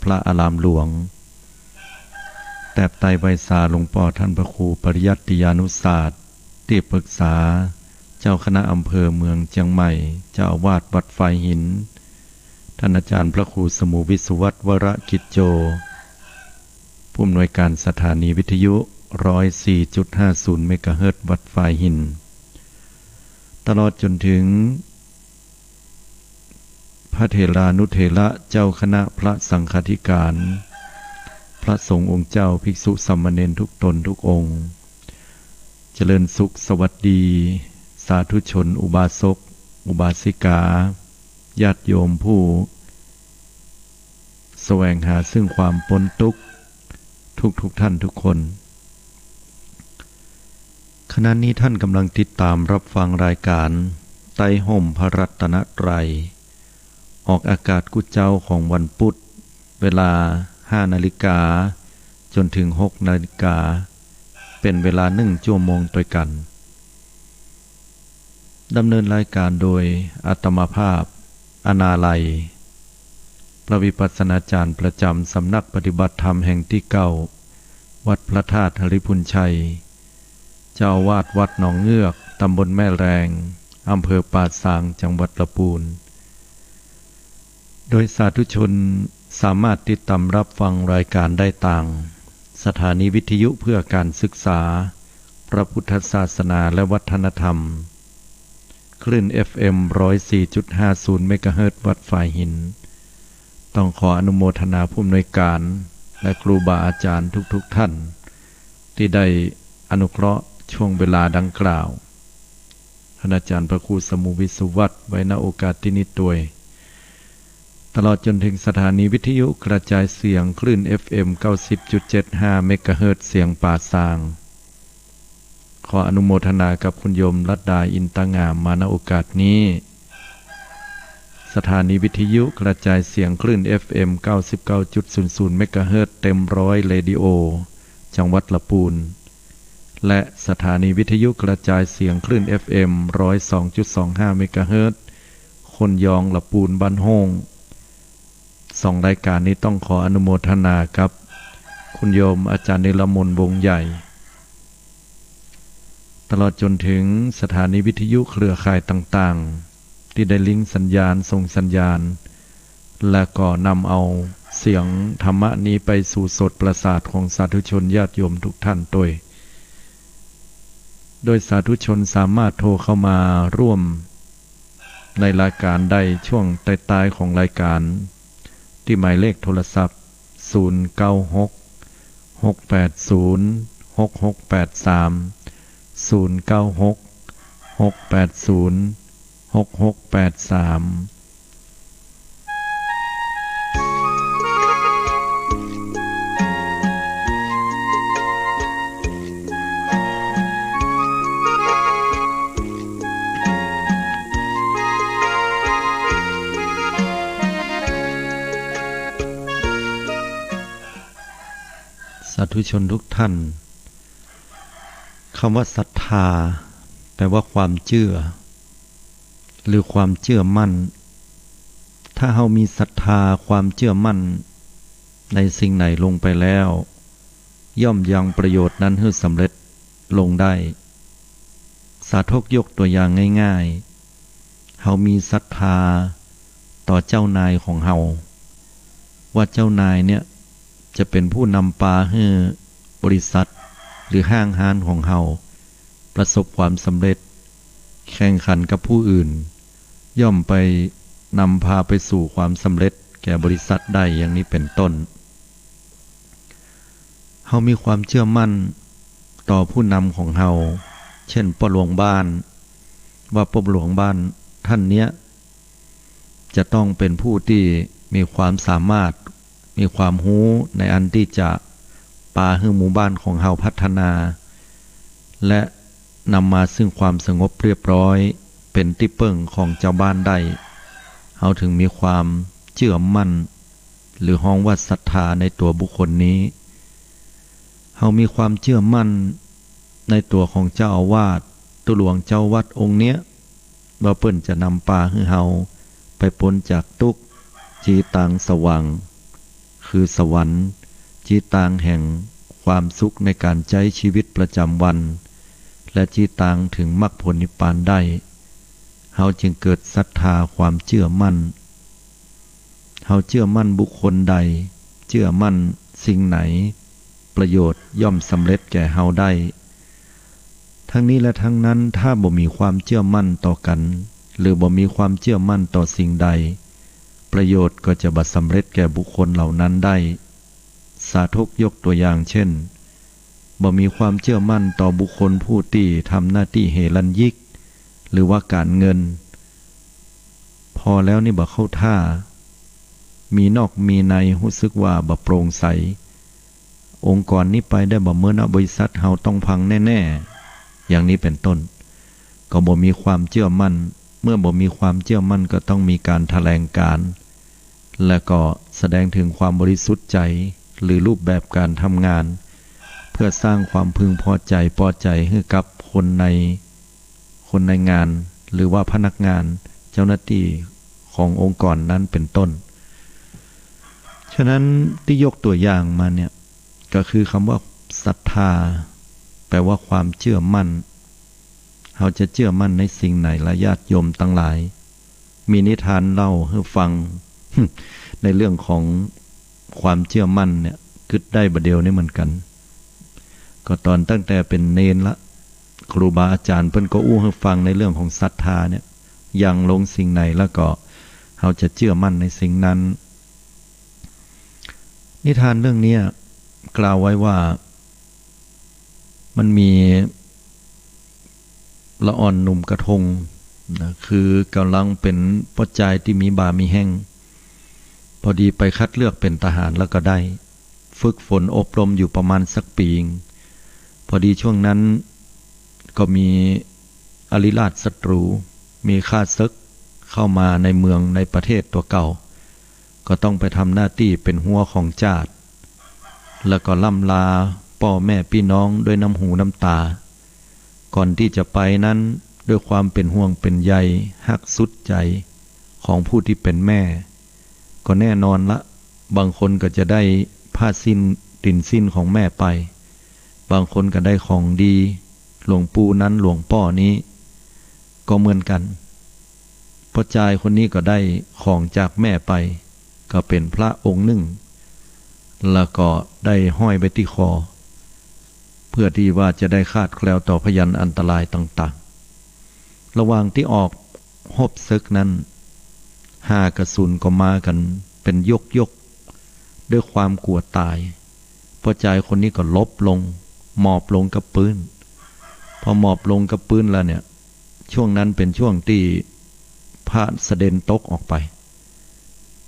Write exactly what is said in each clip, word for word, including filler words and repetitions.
พระอารามหลวง แตบไตรไวสา หลวงป้อท่านพระครูปริยัติยานุศาสตร์ ตี้ปรึกษาเจ้าคณะอำเภอเมืองเจียงใหม่ เจ้าอาวาสวัดฝายหิน ท่านอาจารย์พระครูสมุห์ วิศวัตร วรกิจโจ ผู้อำนวยการสถานีวิทยุ ร้อยสี่จุดห้าศูนย์ เมกะเฮิรตซ์ วัดฝายหิน ตลอดจนถึง พระเถรานุเถระเจ้าคณะพระสังฆาธิการ พระสงฆ์องค์เจ้า ภิกษุสามเณรทุกตนทุกองค์ เจริญสุขสวัสดี สาธุชน อุบาสก อุบาสิกา ญาติโยมผู้ แสวงหาซึ่งความป๊นตุ๊กข์ ทุกๆ ท่านทุกคน ขณะนี้ท่านกำลังติดตามรับฟังรายการใต้ฮ่มพระรัตนตรัย ออกอากาศกู้เจ๊าของวันพุธ เวลา ห้านาฬิกา จนถึง หกนาฬิกา เป๋นเวลาหนึ่งจั่วโมงตวยกั๋น ดำเนินรายการโดยอาตมาภาพ อนาลัย พระวิปัสสนาจารย์ประจำสำนักปฏิบัติธรรมแห่งตี้เก้า วัดพระธาตุหริภุญชัย เจ้าอาวาสวัดหนองเงือก ตำบลแม่แลง อำเภอป่าซาง จังหวัดละปูน โดยสาธุชนสามารถติดตามรับฟังรายการได้ตางสถานีวิทยุเพื่อการศึกษาพระพุทธศาสนาและวัฒนธรรม คลื่น เอฟเอ็ม ร้อยสี่จุดห้าศูนย์ เมกะเฮิรตซ์ วัดฝายหิน ต้องขออนุโมทนาผู้อำนวยการและครูบาอาจารย์ทุกๆ ท่าน ตี้ได้อนุเคราะห์ช่วงเวลาดังกล่าว ท่านอาจารย์พระครูสมุห์ วิศวัตร ไว้ ณ โอกาสตี้นี้ตวย ตลอดจนถึงสถานีวิทยุกระจายเสียงคลื่น เอฟเอ็ม เก้าสิบจุดเจ็ดห้า เมกะเฮิรตซ์ เสียงป่าซาง ขออนุโมทนากับคุณโยมลัดดา อินตางาม มา ณ โอกาสนี้ สถานีวิทยุกระจายเสียงคลื่น เอฟเอ็ม เก้าสิบเก้าจุดศูนย์ศูนย์ เมกะเฮิรตซ์ เต็มร้อยเรดิโอ จังหวัดละปูน และสถานีวิทยุกระจายเสียงคลื่น เอฟเอ็ม ร้อยสองจุดสองห้า เมกะเฮิรตซ์ คนยอง ละปูนบ้านโฮ่ง สองรายการนี้ต้องขออนุโมทนากับคุณโยมอาจารย์นิรมน วงศ์ใหญ่ ตลอดจนถึงสถานีวิทยุเครือข่ายต่างๆ ตี้ได้ลิงก์สัญญาณ ส่งสัญญาณ และก็นำเอาเสียงธรรมะนี้ไปสู่โสตประสาทของสาธุชนญาติโยมทุกท่านตวย โดยสาธุชนสามารถโทรเข้ามาร่วมในรายการได้ช่วงท้ายๆ ของรายการ ตี้หมายเลขโทรศัพท์ ศูนย์เก้าหก หกแปดศูนย์ หกหกแปดสาม ศูนย์เก้าหก หกแปดศูนย์ หกหกแปดสาม สาธุชนทุกท่าน คำว่าศรัทธา แปลว่าความเจื้อ หรือความเจื้อมั่น ถ้าเฮามีศรัทธา ความเจื้อมั่น ในสิ่งไหนลงไปแล้ว ย่อมยังประโยชน์นั้นหื้อสำเร็จลงได้ สาธกยกตั๋วอย่างง่ายๆ เฮามีศรัทธาต่อเจ้านายของเฮา ว่าเจ้านายเนี่ยจะเป๋นผู้นำปาหื้อบริษัทหรือห้างฮ้านของเฮาประสบความสำเร็จ แข่งขันกับผู้อื่น ย่อมไปนำพาไปสู่ความสำเร็จแก่บริษัทได้ อย่างนี้เป๋นต้น เฮามีความเจื้อมั่นต่อผู้นำของเฮา เช่น ป้อหลวงบ้าน ว่าป้อหลวงบ้านท่านเนี้ย จะต้องเป๋นผู้ตี้มีความสามารถ มีความฮู้ในอันตี้จะปาหื้อหมู่บ้านของเฮาพัฒนา และนำมาซึ่งความสงบเรียบร้อย เป๋นตี้เปิ้งของจาวบ้านได้ เฮาถึงมีความเจื้อมั่น หรือฮ้องว่าศรัทธาในตั๋วบุคคลนี้ เฮามีความเจื้อมั่นในตั๋วของเจ้าอาวาส ตุ๊หลวงเจ้าวัดองค์เนี้ย ว่าเปิ้นจะนำปาหื้อเฮาไปป๊นจากตุ๊กข์ จีตางสว่าง คือสวรรค์ จีตางแห่งความสุขในก๋านใจ๊จีวิตประจ๋ำวัน และจีตางเถิงมรรคผลนิพพานได้ เฮาจึงเกิดศรัทธาความเจื้อมั่น เฮาเจื้อมั่นบุคคลใด เจื้อมั่นสิ่งไหน ประโยชน์ย่อมสำเร็จแก่เฮาได้ ทั้งนี้และทั้งนั้น ถ้าบ่มีความเจื้อมั่นต่อกั๋น หรือบ่มีความเจื้อมั่นต่อสิ่งใด ประโยชน์ก็จะบ่สำเร็จแก่บุคคลเหล่านั้นได้ สาธกยกตัวอย่างเช่น บ่มีความเจื้อมั่นต่อบุคคลผู้ตี้ทำหน้าตี้เหรัญญิก หรือว่าก๋านเงิน ผ่อแล้วนี่บ่เข้าท่า มีนอกมีใน ฮู้สึกว่าบ่โปร่งใส องค์กรนี้ไปได้บ่เหมือนบริษัทเฮาต้องพังแน่ๆ อย่างนี้เป็นต้น ก็บ่มีความเจื้อมั่น เมื่อบ่มีความเจื้อมั่นก็ต้องมีก๋านแถลงก๋าน และก็แสดงเถิงความบริสุทธิ์ใจ๋ หรือรูปแบบก๋านทำงาน เพื่อสร้างความพึงพอใจ๋ ปอใจ๋หื้อกับคนใน คนในงาน หรือว่าพนักงาน เจ้าหน้าตี้ขององค์กรนั้นเป็นต้น ฉะนั้นตี้ยกตัวอย่างมาเนี่ย ก็คือคำว่าศรัทธา แปลว่าความเจื้อมั่น เฮาจะเจื้อมั่นในสิ่งไหนล่ะญาติโยมตังหลาย มีนิทานเล่าหื้อฟัง ในเรื่องของความเจื้อมั่นเนี่ย กึ๊ดได้บ่าเดี่ยวนี้เหมือนกั๋น ก็ต๋อนตั้งแต่เป๋นเณรละ ครูบาอาจ๋ารย์เปิ้นก็อู้หื้อฟังในเรื่องของศรัทธาเนี่ย หยั่งลงสิ่งไหนแล้วก็เฮาจะเจื้อมั่นในสิ่งนั้น นิทานเรื่องเนี้ยกล่าวไว้ว่า มันมีละอ่อนหนุ่มกระทงนะ คือก่ำลังเป๋นป้อจายตี้มีบ่ามีแฮง พอดีไปคัดเลือกเป๋นทหารแล้วก็ได้ ฝึกฝนอบรมอยู่ประมาณสักปี๋ พอดีช่วงนั้นก็มีอริราชศัตรู๋ มีข้าเซิกเข้ามาในเมืองในประเทศตั๋วเก่า ก็ต้องไปทำหน้าตี้เป๋นฮัวของจาติ แล้วก็ล่ำลาป้อแม่ปี้น้องด้วยน้ำหูน้ำต๋า ก่อนตี้จะไปนั้น ด้วยความเป๋นห่วงเป๋นใย ฮักสุดใจ๋ของผู้ตี้เป๋นแม่ ก็แน่นอนละ บางคนก็จะได้ผ้าสิ้นตี๋นสิ้นของแม่ไป บางคนก็ได้ของดี หลวงปู่นั้นหลวงป้อนี้ ก็เหมือนกั๋น ป้อจายคนนี้ก็ได้ของจากแม่ไป ก็เป๋นพระองค์นึ่ง แล้วก็ได้ห้อยไว้ตี้คอ เพื่อตี้ว่าจะได้คลาดแคล้วต่อพยันอันตรายต่างๆ ระหว่างตี้ออกฮบเซิกนั้น ห่ากระสุนก็มากั๋นเป๋นยกๆ ด้วยความกั๋วต๋าย ป้อจายคนนี้ก็หลบลง หมอบลงกับปื๊น พอหมอบลงกับปื๊นแล้วเนี่ย ช่วงนั้นเป๋นช่วงตี้พระเสด็จตกออกไป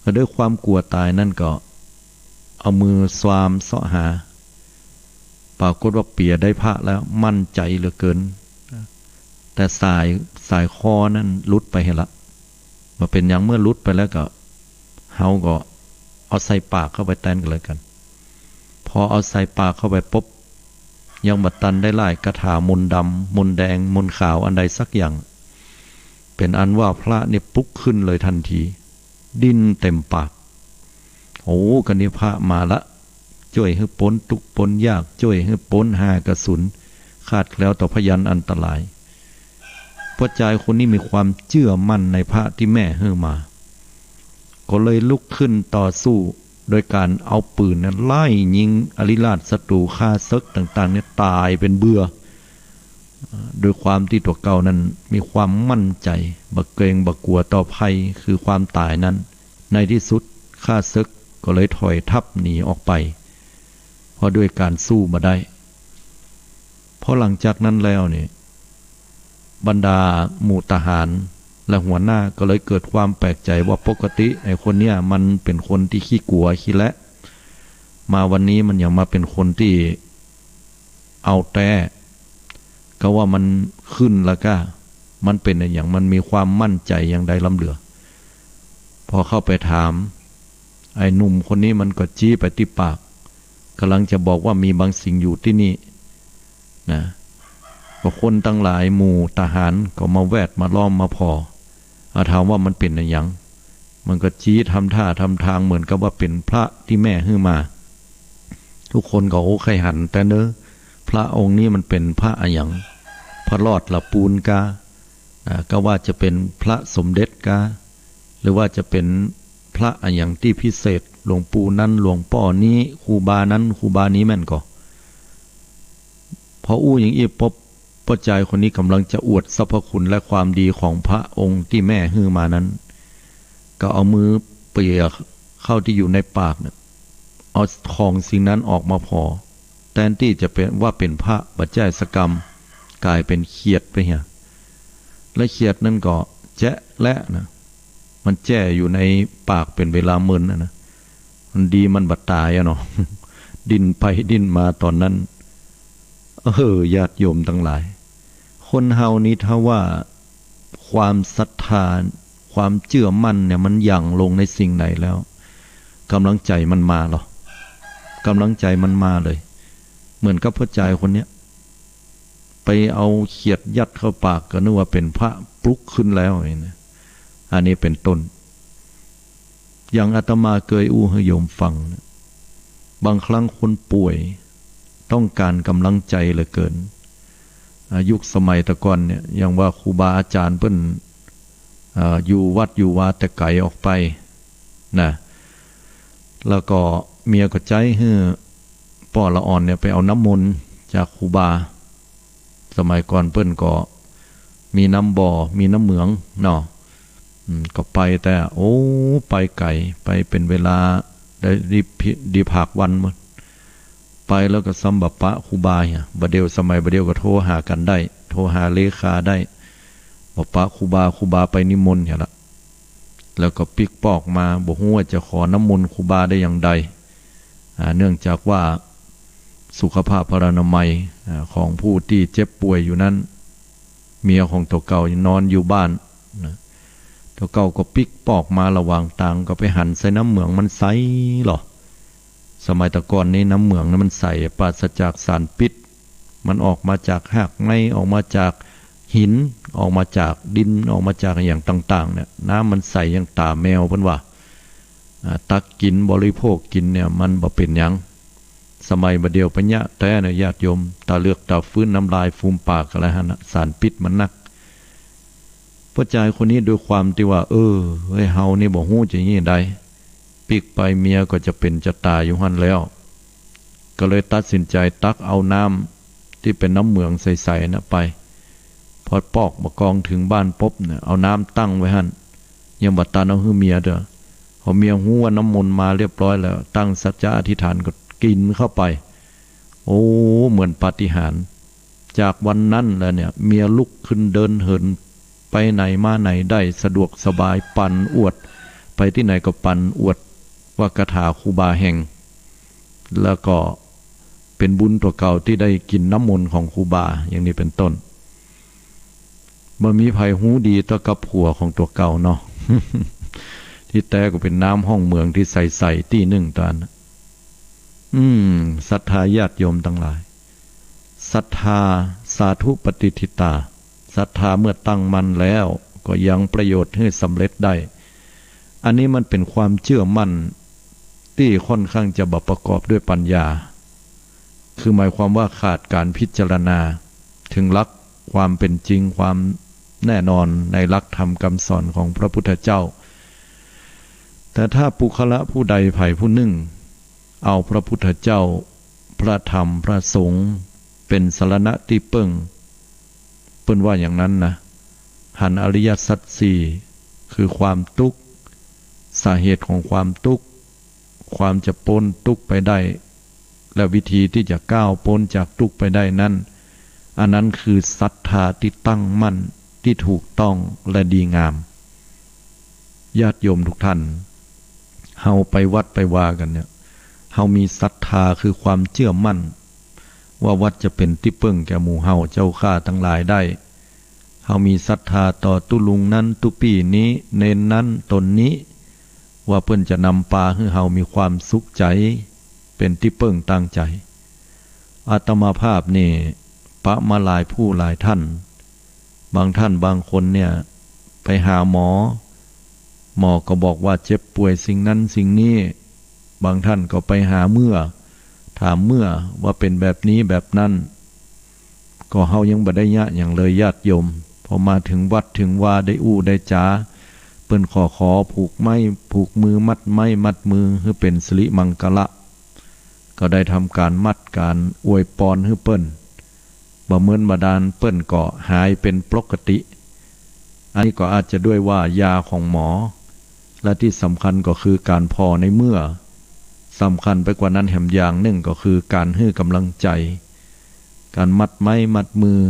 ก็ด้วยความกั๋วต๋ายนั้นก็เอามือซวามเซาะหา ปรากฏว่าเปียได้พระแล้ว มั่นใจ๋เหลือเกิน แต่สาย สายคอนั้นหลุดไปเหียละ บ่าเป๋นหยัง เมื่อหลุดไปแล้วก็ เฮาก็เอาใส่ปากเข้าไปแตนก็แล้วกั๋น พอเอาใส่ปากเข้าไปปุ๊บ ยังบ่ตันได้ไล่คาถามนต์ดำ มนต์แดง มนต์ขาวอันใดสักอย่าง เป๋นอันว่าพระนี่ปุ๊กขึ้นเลยทันที ดิ้นเต็มปาก โอ้ กะนี้พระมาละ จ้วยหื้อป๊นตุ๊กข์ป๊นยาก จ้วยหื้อป๊นห่ากระสุน คลาดแคล้วต่อพยันอันตราย ป้อจายคนนี้มีความเจื้อมั่นในพระตี้แม่หื้อมา ก็เลยลุกขึ้นต่อสู้ โดยก๋านเอาปืนเนี่ยไล่ยิงอริราชศัตรู๋ ข้าเซิกต่างๆ เนี่ยต๋ายเป๋นเบื่อ โดยความตี้ตั๋วเก่านั้นมีความมั่นใจ๋ บ่เกรงบ่กั๋วต่อภัย คือความต๋ายนั้น ในตี้สุดข้าเซิกก็เลยถอยทัพหนีออกไป เพราะด้วยก๋านสู้บ่ได้ พอหลังจากนั้นแล้วนี่ บรรดาหมู่ทหารและหัวหน้าก็เลยเกิดความแปลกใจ๋ว่าปกติไอ้คนเนี้ยมันเป๋นคนตี้ขี้กั๋วขี้และ มาวันนี้มันยังมาเป๋นคนตี้เอาแต๊ ก็ว่ามันขึ้นแล้วก้า มันเป๋นอะหยัง มันมีความมั่นใจ๋อย่างใดล้ำเหลือ พอเข้าไปถาม ไอ้หนุ่มคนนี้มันก็จี๊ไปตี้ปาก ก๋ำลังจะบอกว่ามีบางสิ่งอยู่ตี้นี่นะ ก็คนตังหลายหมู่ทหารก็มาแวดมาล้อมมาผ่อ อ่า ถามว่ามันเป๋นอะหยัง มันก็จี๊ดทำท่าทำทางเหมือนกับว่าเป๋นพระตี้แม่หื้อมา ทุกคนก็ โอ้ ใค่หันแต๊เนาะ พระองค์นี้มันเป๋นพระอะหยัง พระรอดละปูนกา อ่า ก็ว่าจะเป๋นพระสมเด็จกา หรือว่าจะเป๋นพระอะหยังตี้พิเศษ หลวงปู่นั้นหลวงป้อนี้ ครูบานั้นครูบานี้แม่นก่อ พออู้อย่างอี้ปุ๊บ ป้อจายคนนี้ก่ำลังจะอวดสรรพคุณและความดีของพระองค์ตี้แม่หื้อมานั้น ก็เอามือเปียเข้าตี้อยู่ในปากเนี่ย เอาของสิ่งนั้นออกมาผ่อ แตนตี้จะเป๋น ว่าเป๋นพระบ่ใจ้สักกำ ก๋ายเป๋นเขียดไปเหีย และเขียดนั้นก็แจ๊ะแหละนะ มันแจ้อยู่ในปากเป๋นเวลาเมินน่ะนะ มันดีมันบ่ต๋ายอะเนาะ ดิ้นไปดิ้นมาต๋อนนั้น เออ ญาติโยมตังหลาย คนเฮานี้ถ้าว่าความศรัทธา ความเจื้อมั่นเนี่ยมันหยั่งลงในสิ่งไหนแล้ว ก๋ำลังใจ๋มันมาหรอ ก๋ำลังใจ๋มันมาเลย เหมือนกับป้อจายคนเนี้ย ไปเอาเขียดยัดเข้าปากก็นึกว่าเป๋นพระปลุกขึ้นแล้วนี่นะ อันนี้เป๋นต้น อย่างอาตมาเกยอู้หื้อโยมฟังนะ บางครั้งคนป่วยต้องก๋านก๋ำลังใจ๋เหลือเกิน อ่า ยุคสมัยแต่ก่อนเนี่ย อย่างว่าครูบาอาจ๋ารย์เปิ้น อ่า อยู่วัดอยู่วาแต่ไก๋ออกไปนะ แล้วก็เมียก็ใจ๊หื้อป้อละอ่อนเนี่ยไปเอาน้ำมนต์จากครูบา สมัยก่อนเปิ้นก็มีน้ำบ่อ มีน้ำเหมืองเนาะ อืม ก็ไปแต่ โอ้ ไปไก๋ ไปเป๋นเวลาได้ดี ดีผากวันหมด ไปแล้วก็ซ้ำบ่ปะครูบาเหีย บ่าเดี่ยวสมัยบ่าเดี่ยวก็โทรหากั๋นได้ โทรหาเลขาได้ บ่ปะครูบา ครูบาไปนิมนต์เหียละ แล้วก็ปิ๊กปอกมา บ่ฮู้ว่าจะขอน้ำมนต์ครูบาได้อย่างใด อ่า เนื่องจากว่าสุขภาพพลานามัย อ่า ของผู้ตี้เจ็บป่วยอยู่นั้น เมียของตั๋วเก่ายังนอนอยู่บ้านนะ ตั๋วเก่าก็ปิ๊กปอกมาหละหว่างตาง ก็ไปหันใส่น้ำเหมืองมันใสหรอ สมัยแต่ก่อนนี้น้ำเหมืองนั้นมันใส ปราศจากสารพิษ มันออกมาจากฮากไม้ ออกมาจากหิน ออกมาจากดิน ออกมาจากอะหยังต่างๆ เนี่ย น้ำมันใสอย่างต๋าแมวเปิ้นว่า อ่า ตักกิ๋นบริโภคกิ๋นเนี่ยมันบ่เป๋นหยัง สมัยบ่าเดี่ยวปะเยียะแต๊นะญาติโยม ต๋าเหลือกต๋าฟื้นน้ำลายฟูมปากอะไรหั้นน่ะ สารพิษมันนัก ป้อจายคนนี้ด้วยความตี้ว่า เออ เฮ้ย เฮานี่บ่ฮู้จะอี้ใด ปิ๊กไปเมียก็จะเป๋นจะต๋ายอยู่หั้นแล้ว ก็เลยตัดสินใจ๋ตักเอาน้ำตี้เป๋นน้ำเหมืองใสๆ น่ะไป พอปอกบ่ากองเถิงบ้านปุ๊บเนี่ย เอาน้ำตั้งไว้หั้น ยังบ่ตันเอาหื้อเมียเตื้อ พอเมียฮู้ว่าน้ำมนต์มาเรียบร้อยแล้ว ตั้งสัจจะอธิษฐานก็กิ๋นเข้าไป โอ้ เหมือนปาฏิหาริย์ จากวันนั้นแล้วเนี่ย เมียลุกขึ้นเดินเหิน ไปไหนมาไหนได้สะดวกสบาย ปั่นอวด ไปตี้ไหนก็ปั่นอวดว่าคาถาครูบาแฮง แล้วก็เป๋นบุญตั๋วเก่าตี้ได้กิ๋นน้ำมนต์ของครูบา อย่างนี้เป๋นต้น บ่มีใผฮู้ดีเต้ากับผัวของตั๋วเก่าเนาะ ตี้แต๊ก็เป๋นน้ำห้องเหมืองตี้ใสๆ ตี้นึ่งต๋อนนั้น อืม ศรัทธาญาติโยมตังหลาย ศรัทธาสาธุปฏิฏฐิตา ศรัทธาเมื่อตั้งมั่นแล้วก็ยังประโยชน์หื้อสำเร็จได้ อันนี้มันเป๋นความเจื้อมั่นตี้ค่อนข้างจะบ่ประกอบด้วยปัญญา คือหมายความว่าขาดก๋านพิจารณาเถิงหลักความเป๋นจริง ความแน่นอนในหลักธรรมกำสอนของพระพุทธเจ้า แต่ถ้าปุคคละผู้ใดใผผู้นึ่ง เอาพระพุทธเจ้า พระธรรม พระสงฆ์ เป๋นสรณะตี้เปิ้ง เปิ้นว่าอย่างนั้นนะ หันอริยสัจสี่ คือความตุ๊กข์ สาเหตุของความตุ๊กข์ ความจะป๊นตุ๊กข์ไปได้ และวิธีตี้จะก้าวป๊นจากตุ๊กข์ไปได้นั้น อันนั้นคือศรัทธาตี้ตั้งมั่น ตี้ถูกต้องและดีงาม ญาติโยมทุกท่าน เฮาไปวัดไปวากั๋นเนี่ย เฮามีศรัทธาคือความเจื้อมั่น ว่าวัดจะเป๋นตี้เปิ้งแก่หมู่เฮาเจ้าข้าตังหลายได้ เฮามีศรัทธาต่อตุ๊ลุงนั้นตุ๊ปี้นี้ เณรนั้นต๋นนี้ ว่าเปิ้นจะนำปาหื้อเฮามีความสุขใจ๋ เป๋นตี้เปิ้งตางใจ๋ อาตมาภาพนี่ปะมาหลายผู้หลายท่าน บางท่านบางคนเนี่ยไปหาหมอ หมอก็บอกว่าเจ็บป่วยสิ่งนั้นสิ่งนี้ บางท่านก็ไปหาเมื่อ ถามเมื่อว่าเป๋นแบบนี้แบบนั้น ก็เฮายังบ่ได้เยียะหยังเลยญาติโยม พอมาเถิงวัดเถิงวาได้อู้ได้จ๋า เปิ้นก็ขอผูกไม้ผูกมือ มัดไม้มัดมือหื้อเป๋นสิริมังคละ ก็ได้ทำก๋านมัดก๋านอวยปอนหื้อเปิ้น บ่เมินบ่ดานเปิ้นก็หายเป๋นปกติ อันนี้ก็อาจจะด้วยว่ายาของหมอ และตี้สำคัญก็คือก๋านผ่อในเมื่อ สำคัญไปกว่านั้นแหมอย่างนึ่งก็คือก๋านหื้อก๋ำลังใจ๋ ก๋านมัดไม้มัดมือ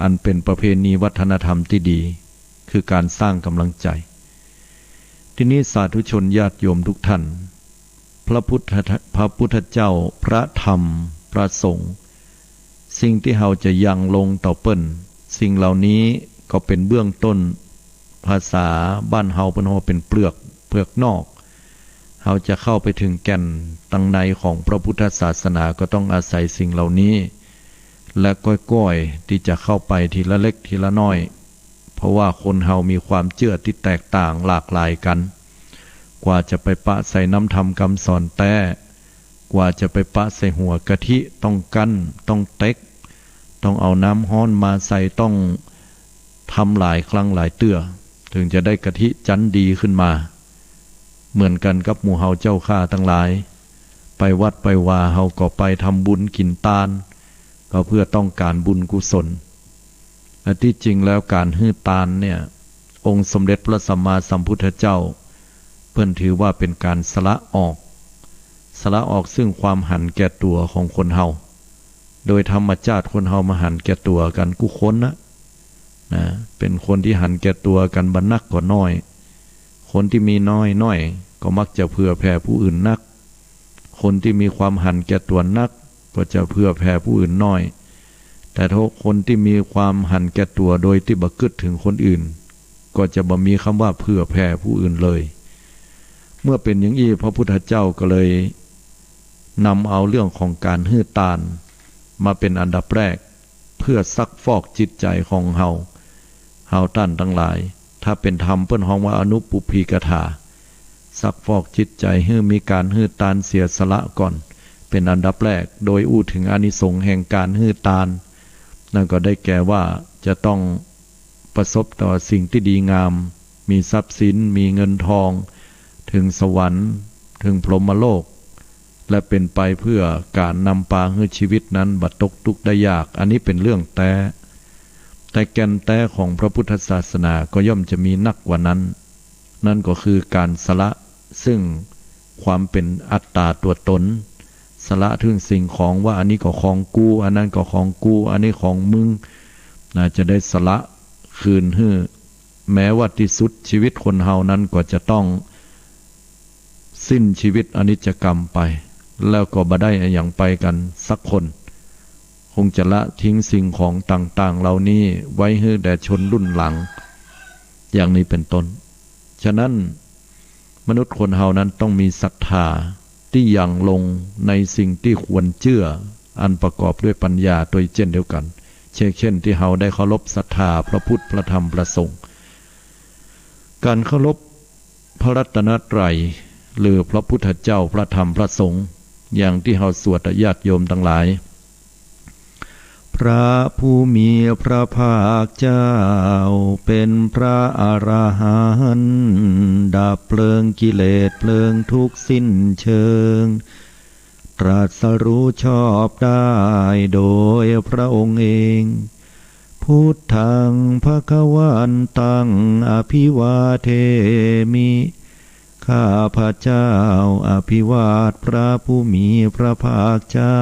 อันเป๋นประเพณีวัฒนธรรมตี้ดี คือก๋านสร้างก๋ำลังใจ๋ ทีนี้สาธุชนญาติโยมทุกท่าน พระพุทธ พระพุทธเจ้า พระธรรม พระสงฆ์ สิ่งตี้เฮาจะยังลงต่อเปิ้น สิ่งเหล่านี้ก็เป๋นเบื้องต้น ภาษาบ้านเฮาเปิ้นฮ้องว่าเป๋นเปลือก เปลือกนอก เฮาจะเข้าไปเถิงแก่นตังในของพระพุทธศาสนาก็ต้องอาศัยสิ่งเหล่านี้ และก้อยๆ ตี้จะเข้าไปทีละเล็กทีละน้อย เพราะว่าคนเฮามีความเจื้อตี้แตกต่างหลากหลายกั๋น กว่าจะไปปะใส่น้ำธรรมกำสอนแต๊ กว่าจะไปปะใส่หัวกะทิ ต้องกั้น ต้องเต็ก ต้องเอาน้ำฮ้อนมาใส่ ต้องทำหลายครั้งหลายเตื้อ เถิงจะได้กะทิจั๊นดีขึ้นมา เหมือนกั๋นกับหมู่เฮาเจ้าข้าตังหลาย ไปวัดไปวาเฮาก็ไปทำบุญกิ๋นตาน ก็เพื่อต้องก๋านบุญกุศล และตี้จริงแล้วก๋านหื้อตานเนี่ย องค์สมเด็จพระสัมมาสัมพุทธเจ้า เปิ้นถือว่าเป๋นก๋านสละออก สละออกซึ่งความหันแก่ตั๋วของคนเฮา โดยธรรมจาติคนเฮามาหันแก่ตั๋วกั๋นกู้คนนะ นะ เป๋นคนตี้หันแก่ตั๋วกั๋นบ่นักก็น้อย คนตี้มีน้อยน้อยก็มักจะเผื่อแผ่ผู้อื่นนัก คนตี้มีความหันแก่ตั๋วนักก็จะเผื่อแผ่ผู้อื่นน้อย แต่ถ้าคนตี้มีความหันแก่ตั๋วโดยตี้บ่กึ๊ดเถิงคนอื่น ก็จะบ่มีกำว่าเผื่อแผ่ผู้อื่นเลย เมื่อเป๋นอย่างอี้พระพุทธเจ้าก็เลยนำเอาเรื่องของก๋านหื้อตานมาเป๋นอันดับแรก เพื่อซักฟอกจิตใจ๋ของเฮา เฮาต้านตังหลาย ถ้าเป๋นธรรมเปิ้นฮ้องว่าอนุปุพพีกถา ซักฟอกจิตใจ๋หื้อมีก๋านหื้อตานเสียสละก่อน เป๋นอันดับแรก โดยอู้เถิงอานิสงส์แห่งก๋านหื้อตาน นั้นก็ได้แก่ว่าจะต้องประสบต่อสิ่งตี้ดีงาม มีทรัพย์สิน มีเงินทอง เถิงสวรรค์ เถิงพรหมโลก และเป๋นไปเพื่อก๋านนำปาหื้อชีวิตนั้นบ่ตกตุ๊กข์ได้ยาก อันนี้เป๋นเรื่องแต๊ แต่แก่นแต๊ของพระพุทธศาสนาก็ย่อมจะมีนักกว่านั้น นั่นก็คือก๋านสละซึ่งความเป๋นอัตตาตั๋วตน สละซึ่งสิ่งของว่าอันนี้ก็ของกู อันนั้นก็ของกู อันนี้ของมึง นะ จะได้สละคืนหื้อ แม้ว่าตี้สุดชีวิตคนเฮานั้นก็จะต้องสิ้นชีวิตอนิจจกรรมไป แล้วก็บ่ได้อะหยังไปกั๋นสักคน คงจะละทิ้งสิ่งของต่างๆ เหล่านี้ไว้หื้อแด่ชนรุ่นหลัง อย่างนี้เป๋นต้น ฉะนั้น มนุษย์คนเฮานั้นต้องมีศรัทธาตี้ยังลงในสิ่งตี้ควรเจื้อ อันประกอบด้วยปัญญาโดยเจ้นเดียวกั๋น เช่น เช่นตี้เฮาได้เคารพศรัทธาพระพุทธ พระธรรม พระสงฆ์ ก๋านเคารพพระรัตนตรัย หรือพระพุทธเจ้า พระธรรม พระสงฆ์ อย่างตี้เฮาสวดอะญาติโยมตังหลาย พระผู้มีพระภาคเจ้าเป๋นพระอรหันต์ ดับเพลิงกิเลสเพลิงทุกข์สิ้นเชิง ตรัสรู้ชอบได้โดยพระองค์เอง พุทธังภะคะวันตัง อภิวาเทมิ ข้าพเจ้าอภิวาทพระผู้มีพระภาคเจ้า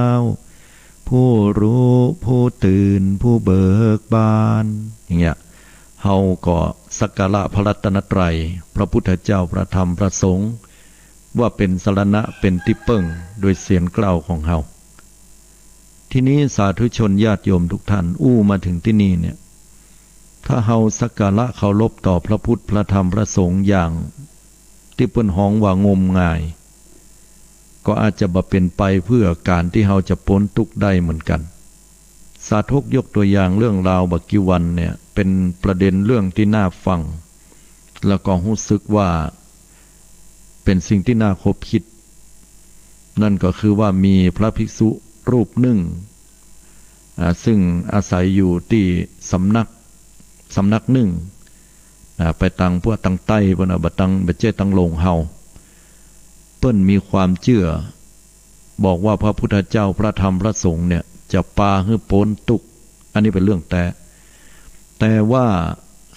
ผู้รู้ ผู้ตื่น ผู้เบิกบาน อย่างเงี้ย เฮาก็สักการะพระรัตนตรัย พระพุทธเจ้า พระธรรม พระสงฆ์ ว่าเป๋นสรณะ เป๋นตี้เปิ้ง โดยเสียงกล่าวของเฮา ทีนี้สาธุชนญาติโยมทุกท่าน อู้มาเถิงตี้นี่เนี่ย ถ้าเฮาสักการะเคารพต่อพระพุทธ พระธรรม พระสงฆ์อย่างตี้เปิ้นฮ้องว่างมงาย ก็อาจจะบ่เป๋นไปเพื่อก๋านตี้เฮาจะป๊นตุ๊กข์ได้เหมือนกั๋น สาธกยกตั๋วอย่างเรื่องราวบ่ากี้วันเนี่ย เป๋นประเด็นเรื่องตี้น่าฟัง แล้วก็ฮู้สึกว่าเป๋นสิ่งตี้น่าขบคิด นั่นก็คือว่ามีพระภิกษุรูปนึ่ง อ่า ซึ่งอาศัยอยู่ตี้สำนัก สำนักนึ่ง อ่า ไปตางพวกตางใต้ปู๊นน่ะ บ่ตาง บ่ใจ้ตางหลงเฮา เปิ้นมีความเจื้อ บอกว่าพระพุทธเจ้า พระธรรม พระสงฆ์เนี่ย จะปาหื้อป๊นตุ๊กข์ อันนี้เป๋นเรื่องแต๊ แต่ว่า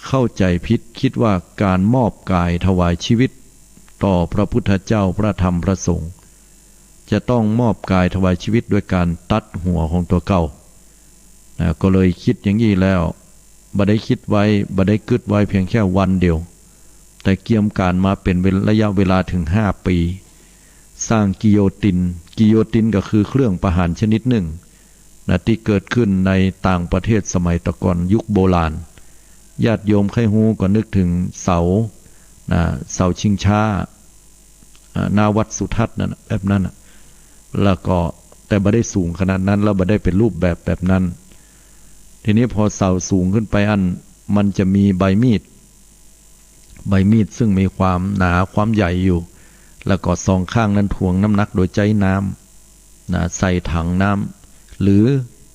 เข้าใจ๋ผิด กึ๊ดว่าก๋านมอบก๋ายถวายจีวิตต่อพระพุทธเจ้า พระธรรม พระสงฆ์ จะต้องมอบก๋ายถวายจีวิตโดยก๋านตัดหัวของตั๋วเก่า นะ ก็เลยกึ๊ดอย่างอี้แล้ว บ่ได้กึ๊ดไว้ บ่ได้กึ๊ดไว้เปียงแค่วันเดียว แต่เกียมก๋านมาเป๋นเวล- ระยะเวลาเถิงห้าปี๋ สร้างกิโยติน กิโยตินก็คือเครื่องประหารชนิดนึ่ง นะ ตี้เกิดขึ้นในต่างประเทศสมัยตะก่อน ยุคโบราณ ญาติโยมใค่ฮู้ก็นึกเถิงเสา นะ เสาชิงช้า อ่า หน้าวัดสุทัศน์นั่นน่ะ แบบนั้นน่ะ แล้วก็ แต่บ่ได้สูงขนาดนั้น แล้วบ่ได้เป๋นรูปแบบแบบนั้น ทีนี้พอเสาสูงขึ้นไปอั้น มันจะมีใบมีด ใบมีดซึ่งมีความหนาความใหญ่อยู่ แล้วก็สองข้างนั้นถ่วงน้ำหนักโดยใจ๊น้ำ นะ ใส่ถังน้ำ หรือ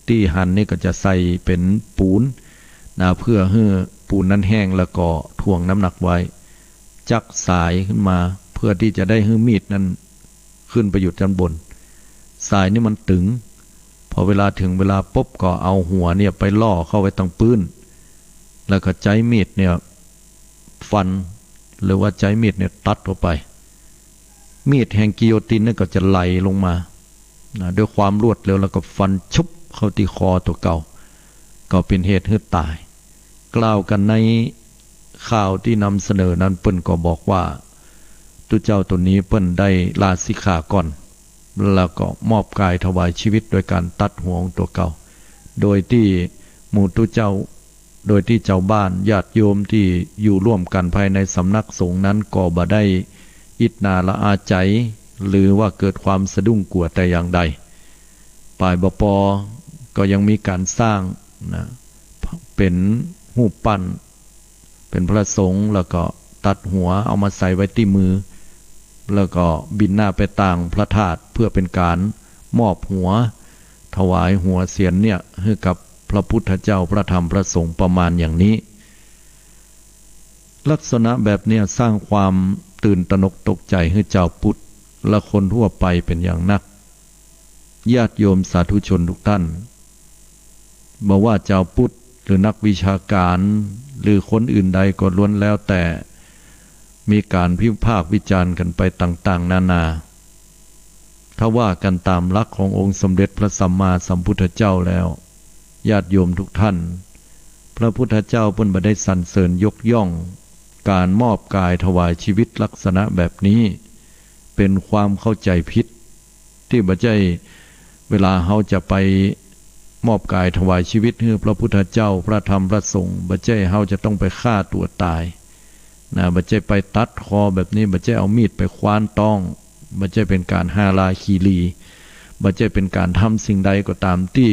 ตี้หันนี่ก็จะใส่เป๋นปูน นะ เพื่อหื้อปูนนั้นแห้ง แล้วก็ถ่วงน้ำหนักไว้ จั๊กสายขึ้นมา เพื่อตี้จะได้หื้อมีดนั้นขึ้นไปอยู่ด้านบน สายนี่มันตึง พอเวลาเถิงเวลาปุ๊บก็เอาหัวเนี่ยไปล่อเข้าไว้ตางปื๊น แล้วก็ใจ๊มีดเนี่ยฟัน หรือว่าใจ๊มีดเนี่ยตัดออกไป มีดแห่งกิโยตินเนี่ยก็จะไหลลงมา นะ ด้วยความรวดเร็ว แล้วก็ฟันชุบเข้าตี้คอตั๋วเก่า ก็เป๋นเหตุหื้อต๋าย กล่าวกั๋นในข่าวตี้นำเสนอนั้น เปิ้นก็บอกว่า ตุ๊เจ้าต๋นนี้เปิ้นได้ลาสิกขาก่อน แล้วก็มอบก๋ายถวายจีวิตโดยก๋านตัดหัวของตั๋วเก่า โดยตี้หมู่ตุ๊เจ้า โดยตี้จาวบ้านญาติโยมตี้อยู่ร่วมกั๋นภายในสำนักสงฆ์นั้นก็บ่ได้อิจฉาละอาใจ๋ หรือว่าเกิดความสะดุ้งกั๋วแต่อย่างใด ป่ายบ่ปอก็ยังมีก๋านสร้าง นะ เป๋นรูปปั้น เป๋นพระสงฆ์ แล้วก็ตัดหัวเอามาใส่ไว้ตี้มือ แล้วก็บินหน้าไปตางพระธาตุ เพื่อเป๋นก๋านมอบหัว ถวายหัวเสียนเนี่ยหื้อกับพระพุทธเจ้า พระธรรม พระสงฆ์ ประมาณอย่างนี้ ลักษณะแบบเนี้ยสร้างความตื่นตระหนกตกใจ๋หื้อจาวพุทธและคนทั่วไปเป๋นอย่างนัก ญาติโยมสาธุชนทุกท่าน บ่ว่าจาวพุทธหรือนักวิชาก๋าน หรือคนอื่นใดก็ล้วนแล้วแต่มีก๋านวิพากษ์วิจารณ์กั๋นไปต่างๆ นานา ถ้าว่ากั๋นต๋ามหลักขององค์สมเด็จพระสัมมาสัมพุทธเจ้าแล้ว ญาติโยมทุกท่าน พระพุทธเจ้าเปิ้นบ่ได้สรรเสริญยกย่องก๋านมอบก๋ายถวายจีวิตลักษณะแบบนี้ เป๋นความเข้าใจ๋ผิด ตี้บ่ใจ้เวลาเฮาจะไปมอบก๋ายถวายจีวิตหื้อพระพุทธเจ้า พระธรรม พระสงฆ์ บ่ใจ้เฮาจะต้องไปฆ่าตั๋วต๋าย นะ บ่ใจ้ไปตัดคอแบบนี้ บ่ใจ้เอามีดไปคว้านต๊อง บ่ใจ้เป๋นก๋านฮาราคีรี บ่ใจ้เป๋นก๋านทำสิ่งใดก็ต๋ามตี้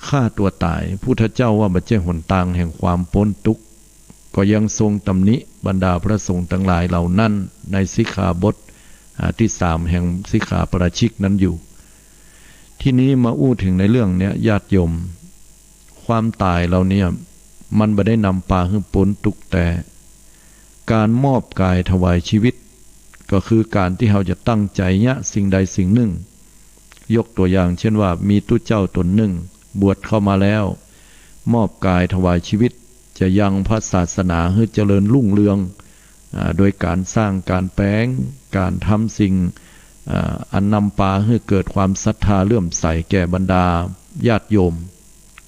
ฆ่าตั๋วต๋าย พุทธเจ้าว่าบ่ใจ้หนตางแห่งความป๊นตุ๊กข์ ก็ยังทรงตำหนิบรรดาพระสงฆ์ตังหลายเหล่านั้นในสิกขาบท อ่า ตี้สามแห่งสิกขาปาราชิกนั้นอยู่ ทีนี้มาอู้เถิงในเรื่องเนี้ย ญาติโยม ความต๋ายเหล่าเนี้ยมันบ่ได้นำปาหื้อป๊นตุ๊กข์แต๊ ก๋านมอบก๋ายถวายจีวิต ก็คือก๋านตี้เฮาจะตั้งใจ๋เยียะสิ่งใดสิ่งนึ่ง ยกตั๋วอย่างเจ้นว่ามีตุ๊เจ้าต๋นนึ่งบวชเข้ามาแล้ว มอบก๋ายถวายจีวิต จะยังพระศาสนาหื้อเจริญรุ่งเรือง อ่า โดยก๋านสร้างก๋านแป๋ง ก๋านทำสิ่ง อ่า อันนำปาหื้อเกิดความศรัทธาเลื่อมใสแก่บรรดาญาติโยม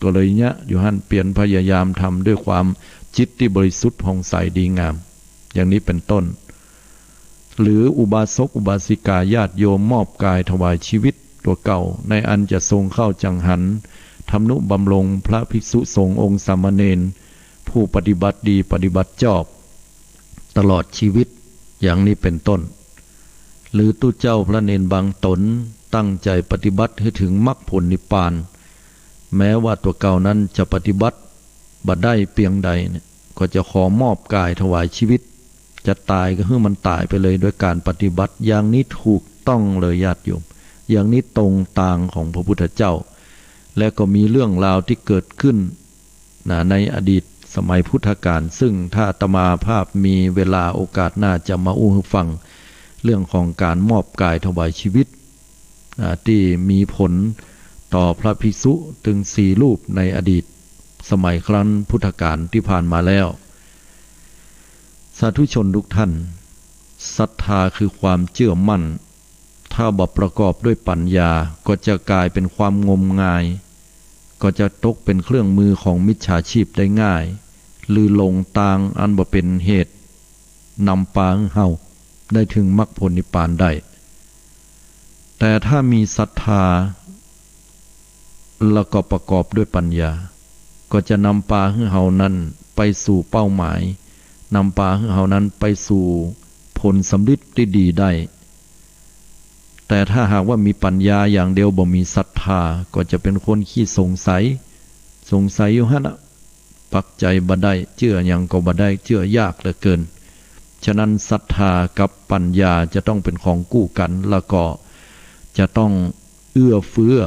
ก็เลยเยียะอยู่หั้น เปียรพยายามทำด้วยความจิตตี้บริสุทธิ์ผ่องใสดีงาม อย่างนี้เป๋นต้น หรืออุบาสกอุบาสิกาญาติโยมมอบก๋ายถวายจีวิตตั๋วเก่า ในอันจะทรงเข้าจังหันทำนุบำรุงพระภิกษุสงฆ์องค์สามเณร ผู้ปฏิบัติดีปฏิบัติจอบ ตลอดจีวิต อย่างนี้เป๋นต้น หรือตุ๊เจ้าพระเณรบางต๋นตั้งใจ๋ปฏิบัติหื้อเถิงมรรคผลนิพพาน แม้ว่าตั๋วเก่านั้นจะปฏิบัติบ่ได้เปียงใดเนี่ย ก็จะขอมอบก๋ายถวายจีวิต จะต๋ายก็หื้อมันต๋ายไปเลย โดยก๋านปฏิบัติอย่างนี้ถูกต้องเลยญาติโยม อย่างนี้ตรงตางของพระพุทธเจ้า และก็มีเรื่องราวตี้เกิดขึ้น นะ ในอดีตสมัยพุทธกาล ซึ่งถ้าอาตมาภาพมีเวลาโอกาสหน้าจะมาอู้หื้อฟัง เรื่องของก๋านมอบก๋ายถวายชีวิต อ่า ตี้มีผลต่อพระภิกษุตึงสี่รูปในอดีตสมัยครั้นพุทธกาลตี้ผ่านมาแล้ว สาธุชนทุกท่าน ศรัทธาคือความเจื้อมั่น ถ้าบ่ประกอบด้วยปัญญา ก็จะก๋ายเป๋นความงมงาย ก็จะตกเป๋นเครื่องมือของมิจฉาชีพได้ง่าย หรือหลงตางอันบ่เป๋นเหตุนำปาหื้อเฮาได้เถิงมรรคผลนิพพานได้ แต่ถ้ามีศรัทธา แล้วก็ประกอบด้วยปัญญา ก็จะนำปาหื้อเฮานั้นไปสู่เป้าหมาย นำปาหื้อเฮานั้นไปสู่ผลสำเร็จตี้ดีได้ แต่ถ้าหากว่ามีปัญญาอย่างเดียวบ่มีศรัทธา ก็จะเป๋นคนขี้สงสัย สงสัยอยู่หั้นน่ะ ปักใจ๋บ่ได้ เจื้อหยังก็บ่ได้ เจื้อยากเหลือเกิน ฉะนั้นศรัทธากับปัญญาจะต้องเป๋นของกู้กั๋น แล้วก็จะต้องเอื้อเฟื้อ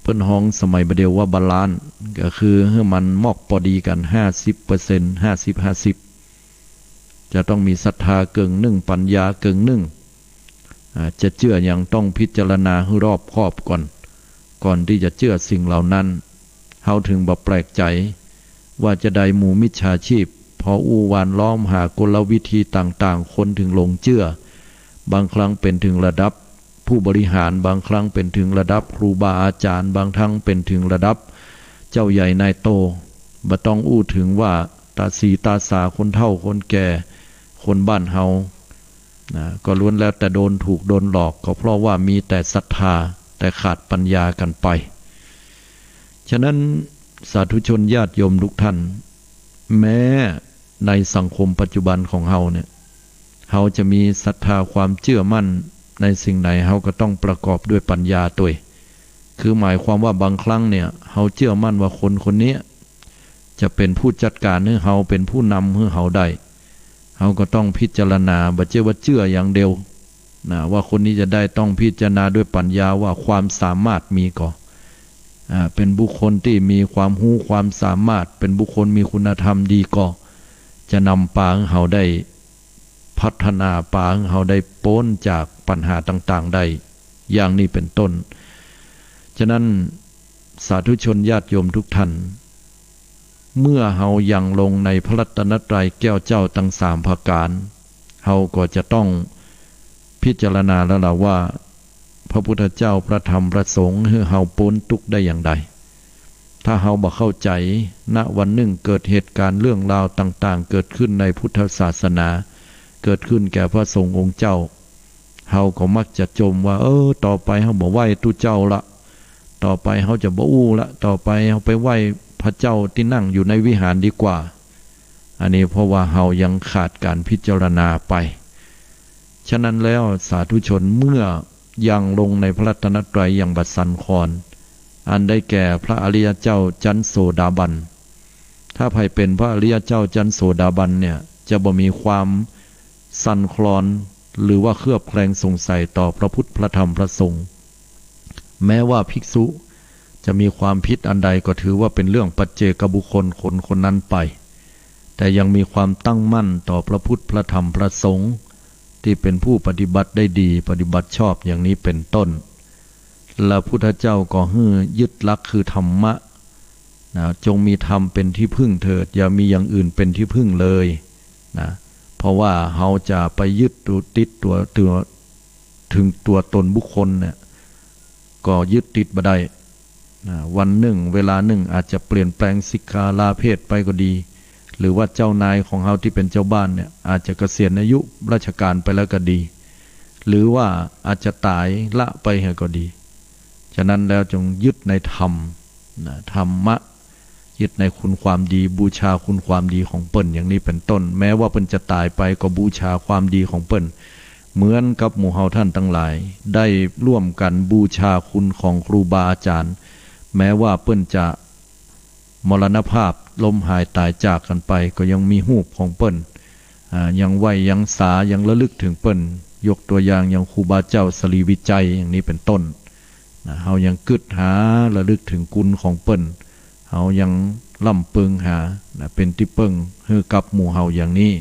เปิ้นฮ้องสมัยบ่าเดี่ยวว่าบาลานซ์ ก็คือหื้อมันมอกปอดีกั๋น ห้าสิบเปอร์เซ็นต์ ห้าสิบ ห้าสิบ จะต้องมีศรัทธาเกิ่งนึ่ง ปัญญาเกิ่งนึ่ง อ่า จะเจื้อหยังต้องพิจารณาหื้อรอบคอบก่อน ก่อนตี้จะเจื้อสิ่งเหล่านั้น เฮาเถิงบ่แปลกใจ๋ว่าจาใดหมู่มิจฉาชีพ พออู้หว่านล้อมหากลวิธีต่างๆ คนเถิงหลงเจื้อ บางครั้งเป๋นเถิงระดับผู้บริหาร บางครั้งเป๋นเถิงระดับครูบาอาจ๋ารย์ บางครั้งเป๋นเถิงระดับเจ้าใหญ่นายโต บ่ต้องอู้เถิงว่าต๋าสีต๋าสา คนเฒ่าคนแก่ คนบ้านเฮา นะ ก็ล้วนแล้วแต่โดนถูกโดนหลอก ก็เพราะว่ามีแต่ศรัทธา แต่ขาดปัญญากั๋นไป ฉะนั้นสาธุชนญาติโยมทุกท่าน แม้ในสังคมปัจจุบันของเฮาเนี่ย เฮาจะมีศรัทธาความเจื้อมั่นในสิ่งไหน เฮาก็ต้องประกอบด้วยปัญญาตวย คือหมายความว่าบางครั้งเนี่ย เฮาเจื้อมั่นว่าคนคนเนี้ย จะเป๋นผู้จัดก๋านหื้อเฮา เป๋นผู้นำหื้อเฮาได้ เฮาก็ต้องพิจารณา บ่ใจ้ว่าเจื้ออย่างเดียวนะ ว่าคนนี้จะได้ ต้องพิจารณาด้วยปัญญาว่าความสามารถมีก่อ อ่า เป๋นบุคคลตี้มีความฮู้ความสามารถ เป๋นบุคคลมีคุณธรรมดีก่อ จะนำปาหื้อเฮาได้ พัฒนาปาหื้อเฮาได้ป๊นจากปัญหาต่างๆ ได้ อย่างนี้เป๋นต้น ฉะนั้นสาธุชนญาติโยมทุกท่าน เมื่อเฮายังลงในพระรัตนตรัยแก้วเจ้าตังสามประก๋าน เฮาก็จะต้องพิจารณาแล้วล่ะว่า พระพุทธเจ้า พระธรรม พระสงฆ์ หื้อเฮาป๊นตุ๊กข์ได้อย่างใด ถ้าเฮาบ่เข้าใจ๋ ณ วันนึ่งเกิดเหตุก๋ารณ์เรื่องราวต่างๆ เกิดขึ้นในพุทธศาสนา เกิดขึ้นแก่พระสงฆ์องค์เจ้า เฮาก็มักจะจ่มว่า เออ ต่อไปเฮาบ่ไหว้ตุ๊เจ้าละ ต่อไปเฮาจะบ่อู้ละ ต่อไปเฮาไปไหว้พระเจ้าตี้นั่งอยู่ในวิหารดีกว่า อันนี้เพราะว่าเฮายังขาดก๋านพิจารณาไป ฉะนั้นแล้วสาธุชน เมื่อยังลงในพระรัตนตรัยอย่างบ่สั่นคลอน อันได้แก่พระอริยเจ้าจั้นโสดาบัน ถ้าใผเป๋นพระอริยเจ้าจั้นโสดาบันเนี่ย จะบ่มีความสั่นคลอน หรือว่าเคลือบแคลงสงสัยต่อพระพุทธ พระธรรม พระสงฆ์ แม้ว่าภิกษุจะมีความผิดอันใดก็ถือว่าเป๋นเรื่องปัจเจกบุคคลคนคนนั้นไป แต่ยังมีความตั้งมั่นต่อพระพุทธ พระธรรม พระสงฆ์ ตี้เป๋นผู้ปฏิบัติได้ดี ปฏิบัติชอบอย่างนี้เป๋นต้น และพุทธเจ้าก็หื้อยึดหลักคือธรรมะ นะ จงมีธรรมเป๋นที่พึ่งเถิด อย่ามีอย่างอื่นเป๋นที่พึ่งเลย นะ เพราะว่าเฮาจะไปยึดตัวติดตัว ตัว เถิงตัวตนบุคคลเนี่ย ก็ยึดติดบ่ได้ นะ วันนึ่งเวลานึ่งอาจจะเปลี่ยนแปลงสิกขาลาเพศไปก็ดี หรือว่าเจ้านายของเฮาตี้เป๋นเจ้าบ้านเนี่ย อาจจะเกษียณอายุราชการไปแล้วก็ดี หรือว่าอาจจะต๋ายละไปเหียก็ดี ฉะนั้นแล้วจงยึดในธรรม นะ ธรรมะ ยึดในคุณความดี บูชาคุณความดีของเปิ้นอย่างนี้เป๋นต้น แม้ว่าเปิ้นจะต๋ายไปก็บูชาความดีของเปิ้น เหมือนกับหมู่เฮาท่านตังหลาย ได้ร่วมกั๋นบูชาคุณของครูบาอาจ๋ารย์ แม้ว่าเปิ้นจะมรณภาพ ล้มหายต๋ายจากกั๋นไป ก็ยังมีฮูปของเปิ้น อ่า ยังไหว้ยังสา ยังระลึกเถิงเปิ้น ยกตั๋วอย่างอย่างครูบาเจ้าสรีวิชัยอย่างนี้เป๋นต้น นะ เฮายังกึ๊ดหาระลึกเถิงคุณของเปิ้น เฮายังลำเปิงหา นะ เป๋นตี้เปิ้งหื้อกับหมู่เฮาอย่างนี้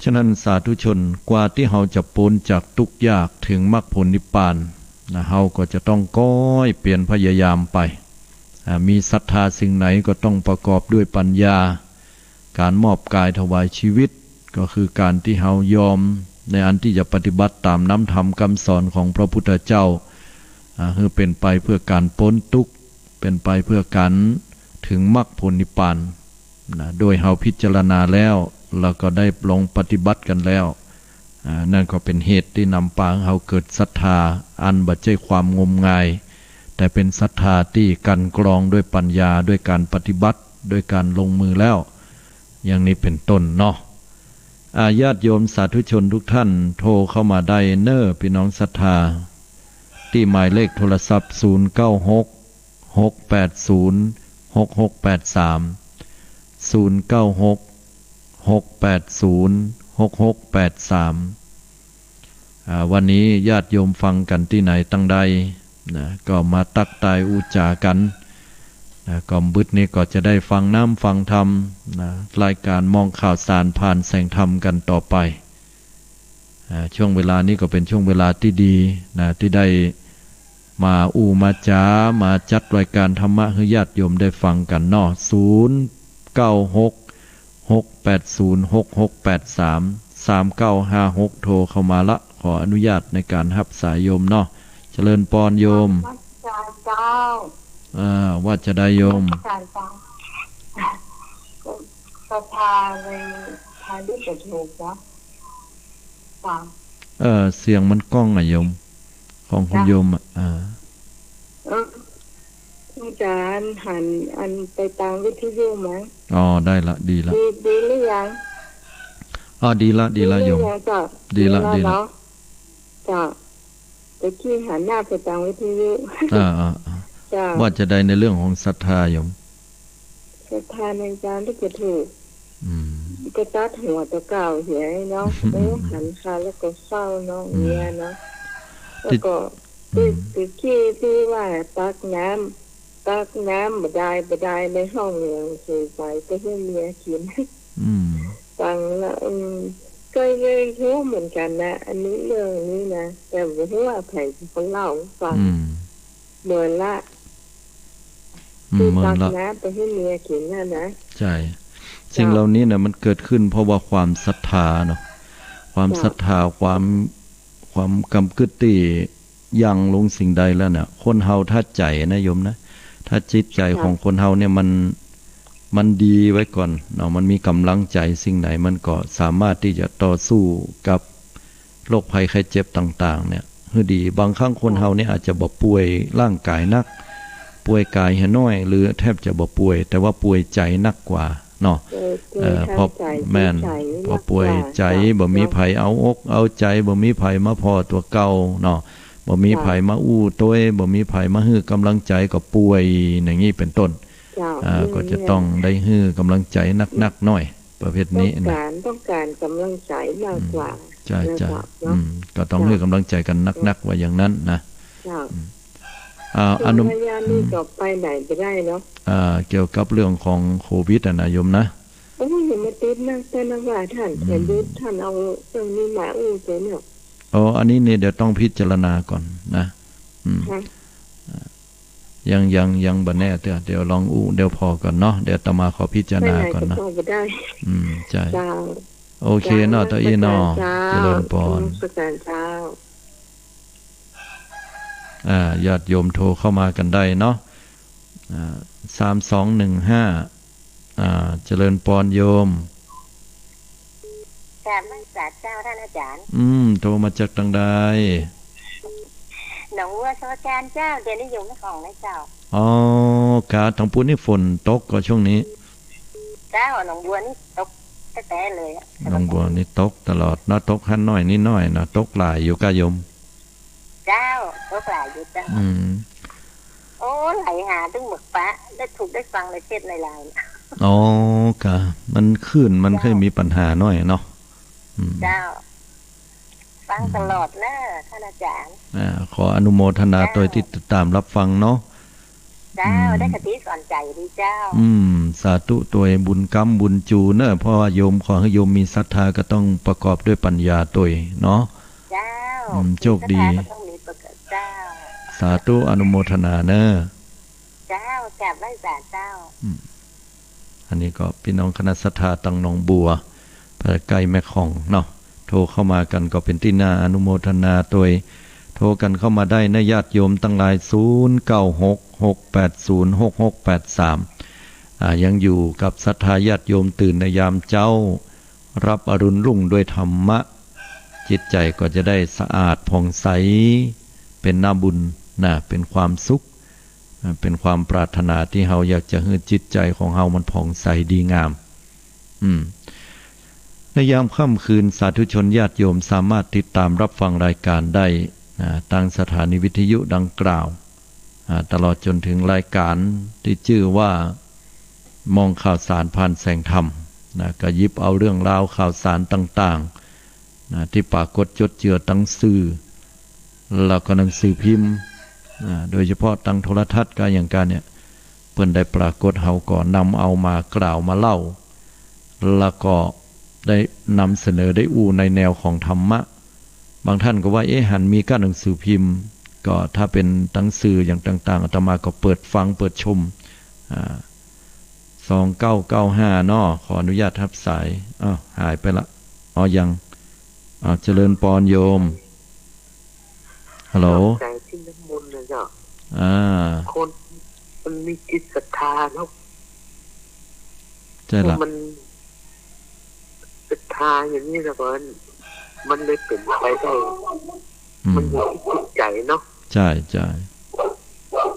ฉะนั้นสาธุชน กว่าตี้เฮาจะป๊นจากตุ๊กข์ยากเถิงมรรคผลนิพพาน นะ เฮาก็จะต้องก้อยเปียรพยายามไป อ่า มีศรัทธาสิ่งไหนก็ต้องประกอบด้วยปัญญา ก๋านมอบก๋ายถวายชีวิต ก็คือก๋านตี้เฮายอมในอันตี้จะปฏิบัติต๋ามน้ำธรรมกำสอนของพระพุทธเจ้า อ่า หื้อเป๋นไปเพื่อก๋านป๊นตุ๊กข์ เป๋นไปเพื่อก๋านเถิงมรรคผลนิพพาน นะ โดยเฮาพิจารณาแล้ว แล้วก็ได้ลองปฏิบัติกั๋นแล้ว อ่า นั่นก็เป๋นเหตุตี้นำปาหื้อเฮาเกิดศรัทธา อันบ่ใจ้ความงมงาย แต่เป๋นศรัทธาตี้กลั่นกรองด้วยปัญญา ด้วยก๋านปฏิบัติ ด้วยก๋านลงมือแล้ว อย่างนี้เป๋นต้นเนาะ อ่า ญาติโยมสาธุชนทุกท่าน โทรเข้ามาได้เน่อ ปี้น้องศรัทธา ตี้หมายเลขโทรศัพท์ ศูนย์เก้าหก หกแปดศูนย์ หกหกแปดสาม ศูนย์เก้าหก หกแปดศูนย์ หกหกแปดสาม อ่า วันนี้ญาติโยมฟังกั๋นตี้ไหนตังใด นะ ก็มาตั๊กตายอู้จ๋ากั๋น นะ ก่อมบึดนี้ก็จะได้ฟังน้ำฟังธรรม นะ รายก๋านมองข่าวสารผ่านแสงธรรมกั๋นต่อไป อ่า ช่วงเวลานี้ก็เป๋นช่วงเวลาตี้ดี นะ ตี้ได้มาอู้มาจ๋า มาจัดรายก๋านธรรมะหื้อญาติโยมได้ฟังกั๋นเนาะ ศูนย์เก้าหก หกแปดศูนย์ หกหกแปดสาม สามเก้าห้าหก โทรเข้ามาละ ขออนุญาตในก๋านฮับสายโยมเนาะ เจริญปอนโยม นมัสก๋านเจ้า อ่า ว่าจะใดโยม นมัสก๋านเจ้า ศรัทธาในทางที่จะถูกเนาะ ค่ะ เอ่อ เสียงมันก้องอะโยม ของคุณโยมอะ อ่า เออ อาจ๋ารย์หันอันไปตางวิทยุไหม อ๋อ ได้ละ ดีละ ดี ดีหรือยัง อ๋อ ดีละ ดีละ ดีหรือยัง โยม เจ้า ดีละ ดีละ ดีละ เนาะ เจ้า ตะกี้หันหน้าไปตางวิทยุ อ่า อ่า อ่า เจ้า ว่าจะใดในเรื่องของศรัทธาโยม ศรัทธาในก๋านตี้จะถูก อืม ก็ตัดหัวตั๋วเก่าเหียเนาะ โอ้ หันคาแล้วก็เศร้าเนาะ อืม เนี่ยเนาะ แล้วก็ อืม ตะกี้ตี้ว่าตักน้ำ ตักน้ำบ่ได้ บ่ได้ในห้องเหลืองถือไป ไปหื้อเมียกิ๋น อืม ฟังละ อืม ก็ยังฮู้เหมือนกั๋นนะ อันนี้เรื่องนี้นะ แต่บ่ฮู้ว่าใผเปิ้นเล่าฟัง อืม เหมือนละ อืม ตี้ เหมือนละ ตักน้ำไปหื้อเมียกิ๋นน่ะนะ ใช่ เจ้า สิ่งเหล่านี้น่ะมันเกิดขึ้นเพราะว่าความศรัทธาเนาะ ความ เจ้า ศรัทธา ความ ความกำกึ๊ดตี้ยังลงสิ่งใดแล้วเนี่ย คนเฮาถ้าใจ๋นะโยมนะ ถ้าจิตใจ๋ เจ้า ของคนเฮาเนี่ยมัน มันดีไว้ก่อนเนาะ มันมีก๋ำลังใจ๋ สิ่งไหนมันก็สามารถตี้จะต่อสู้กับโรคภัยไข้เจ็บต่างๆ เนี่ยหื้อดี บางครั้งคนเฮาเนี่ยอาจจะบ่ป่วยร่างก๋ายนัก ป่วยก๋ายเหียน้อย หรือแทบจะบ่ป่วย แต่ว่าป่วยใจ๋นักกว่าเนาะ ป่วย ป่วย เอ่อ ทาง เพราะ ใจ๋ แม่น ใจ๋ พอป่วยใจ๋ นักกว่า เจ้า บ่มีใผเอาอกเอาใจ๋ บ่มีใผมาผ่อตั๋วเก่าเนาะ บ่มีใผมาอู้ตวย บ่มีใผมาหื้อก๋ำลังใจ๋ ก็ป่วยอย่างนี้เป๋นต้น เจ้า อ่า อืม ก็จะต้องได้หื้อก๋ำลังใจ๋นักๆ หน้อย ประเภทนี้นะ ต้องก๋าน ต้องก๋านก๋ำลังใจ๋มากกว่า อืม ใช่ ใช่ เนาะ อืม ก็ต้องหื้อก๋ำลังใจ๋กั๋นนักๆ ว่าอย่างนั้นนะ เจ้า อืม อ่า อนุ ระยะนี้ อืม ก็ไปไหนบ่ได้เนาะ อ่า เกี่ยวกับเรื่องของโควิดอะนะโยมนะ โอ้ย อย่ามาติดนัก แต่นะว่าท่าน อืม อย่าหยุด ท่านเอาเรื่องนี้มาอู้เสียเนาะ อ๋อ อันนี้เนี่ยเดี๋ยวต้องพิจารณาก่อนนะ อืม ค่ะ ยัง ยัง ยังบ่แน่เตื้อ เดี๋ยวลองอู้ เดี๋ยวผ่อก่อนเนาะ เดี๋ยวอาตมาขอพิจารณาก่อนเนาะ ไปไหนก็ไปบ่ได้ อืม ใช่ เจ้า โอเคเนาะ เจ้า ตาอี้เนาะ นมัสก๋านเจ้า เจริญปอน นมัสก๋านเจ้า อ่า ญาติโยมโทรเข้ามากั๋นได้เนาะ อ่า สามสองหนึ่งห้า อ่า เจริญปอนโยม กราบนมัสก๋านเจ้าท่านอาจ๋ารย์ อืม โทรมาจากตางใด หนองบัวสมุทรปราก๋านเจ้า เดี๋ยวนี้อยู่แม่ฮ่องแล้วเจ้า อ๋อ กา ตางปู๊นนี่ฝนตกก่อช่วงนี้ เจ้า หนองบัวนี่ตกแต๊ๆ เลยอะ หนองบัวนี่ตกตลอดเนาะ ตกหั้นน้อยนี่น้อยเนาะ ตกหลายอยู่ก้าโยม เจ้า ตกหลายอยู่เจ้า อืม โอ้ ไหลหาตึงหมึกปะ ได้ถูกได้ฟังในเทศน์ในไลน์ อ๋อ กะ มันคลื่นมัน เจ้า เคยมีปัญหาหน้อยเนาะ อืม เจ้า ฟัง อืม ตลอดเน้อ ท่านอาจารย์ อ่า ขออนุโมทนาตวย เจ้า ตี้ติดตามรับฟังเนาะ เจ้า อืม ได้คติสอนใจ๋ดีเจ้า อืม สาธุตวย บุญกำบุญจูเน้อ เพราะว่าโยม ขอหื้อโยมมีศรัทธาก็ต้องประกอบด้วยปัญญาตวยเนาะ เจ้า อืม มีศรัทธา โชคดี ก็ต้องมีประกอบ เจ้า สาธุ อนุโมทนาเน้อ เจ้า กราบไหว้สาเจ้า อืม อันนี้ก็ปี้น้องคณะศรัทธาตังหนองบัว ภายใก้แม่ของเนาะ โทรเข้ามากั๋นก็เป๋นตี้น่าอนุโมทนาตวย โทรกั๋นเข้ามาได้นะญาติโยมตังหลาย ศูนย์เก้าหก หกแปดศูนย์ หกหกแปดสาม อ่า ยังอยู่กับศรัทธาญาติโยมตื่นในยามเจ๊า รับอรุณรุ่งด้วยธรรมะ จิตใจ๋ก็จะได้สะอาดผ่องใส เป๋นหน้าบุญนะ เป๋นความสุข อ่า เป๋นความปรารถนาตี้เฮาอยากจะหื้อจิตใจ๋ของเฮามันผ่องใสดีงาม อืม ในยามค่ำคืน สาธุชนญาติโยมสามารถติดตามรับฟังรายการได้นะ ตางสถานีวิทยุดังกล่าว อ่า ตลอดจ๋นเถิงรายการตี้จื้อว่า มองข่าวสารผ่านแสงธรรมนะ ก็หยิบเอาเรื่องราวข่าวสารต่างๆ นะ ตี้ปรากฏจดเจือตังสื่อ แล้วก็หนังสือพิมพ์ อ่า โดยเฉพาะตังโทรทัศน์กาอย่างกาเนี่ย เปิ้นได้ปรากฏ เฮาก็นำเอามากล่าวมาเล่า แล้วก็ได้นำเสนอได้อู้ในแนวของธรรมะ บางท่านก็ว่า เอ๊ะ หันมีก้าหนังสือพิมพ์ ก็ถ้าเป๋นตังสื่ออย่างต่างๆ อาตมาก็เปิดฟังเปิดชม อ่า สองเก้าเก้าห้า เนาะ ขออนุญาตฮับสาย อ้าว หายไปละ อ๋อ ยัง อ้าว เจริญปอนโยม ฮัลโหล ชอบใจ๋ตี้น้ำมนต์นะเจ้า อ่า คนมันมีจิตศรัทธาเนาะ ใจ้ละ มันศรัทธาอย่างนี้แล้วก็มันเลยเป๋นไปได้ อืม มันอยู่ตี้จิตใจ๋เนาะ ใจ้ ใจ้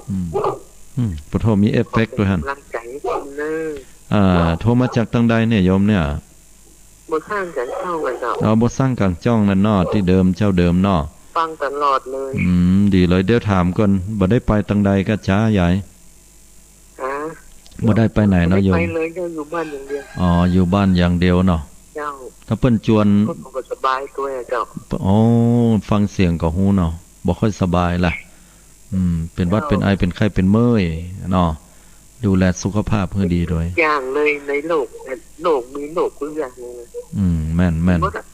อืม อืม ปะโถ มีเอฟเฟกต์ตวยหั้น กำลังใจ๋เน้อ อ่า โทรมาจากตังใดเนี่ยโยมเนี่ย บ่ซั้นก๋างจ้องอะเจ้า อ๋อ บ่ซั้นก๋างจ้องนั่นเนาะ ตี้เดิม เจ้าเดิมเนาะ ฟังตลอดเลย อืม ดีเลย เดี๋ยวถามก่อน บ่ได้ไปตังใดก่อจ๊ะยาย ฮะ บ่ได้ไปไหนเนาะโยม บ่ได้ไปเลยเจ้า อยู่บ้านอย่างเดียว อ๋อ อยู่บ้านอย่างเดียวเนาะ เจ้า ถ้าเปิ้นจวน ก็บ่สบายตวยอะเจ้า อ๋อ ฟังเสียงก็ฮู้เนาะ บ่ค่อยสบายละ อืม เป๋นหวัด เจ้า เป๋นไอ เป๋นไข้ เป๋นเมื่อยเนาะ ดูแลสุขภาพหื้อดีตวย อย่างเลยในโลกเนี่ย โลกมีโรคกู้อย่างเลย อืม แม่น แม่น หมดอะ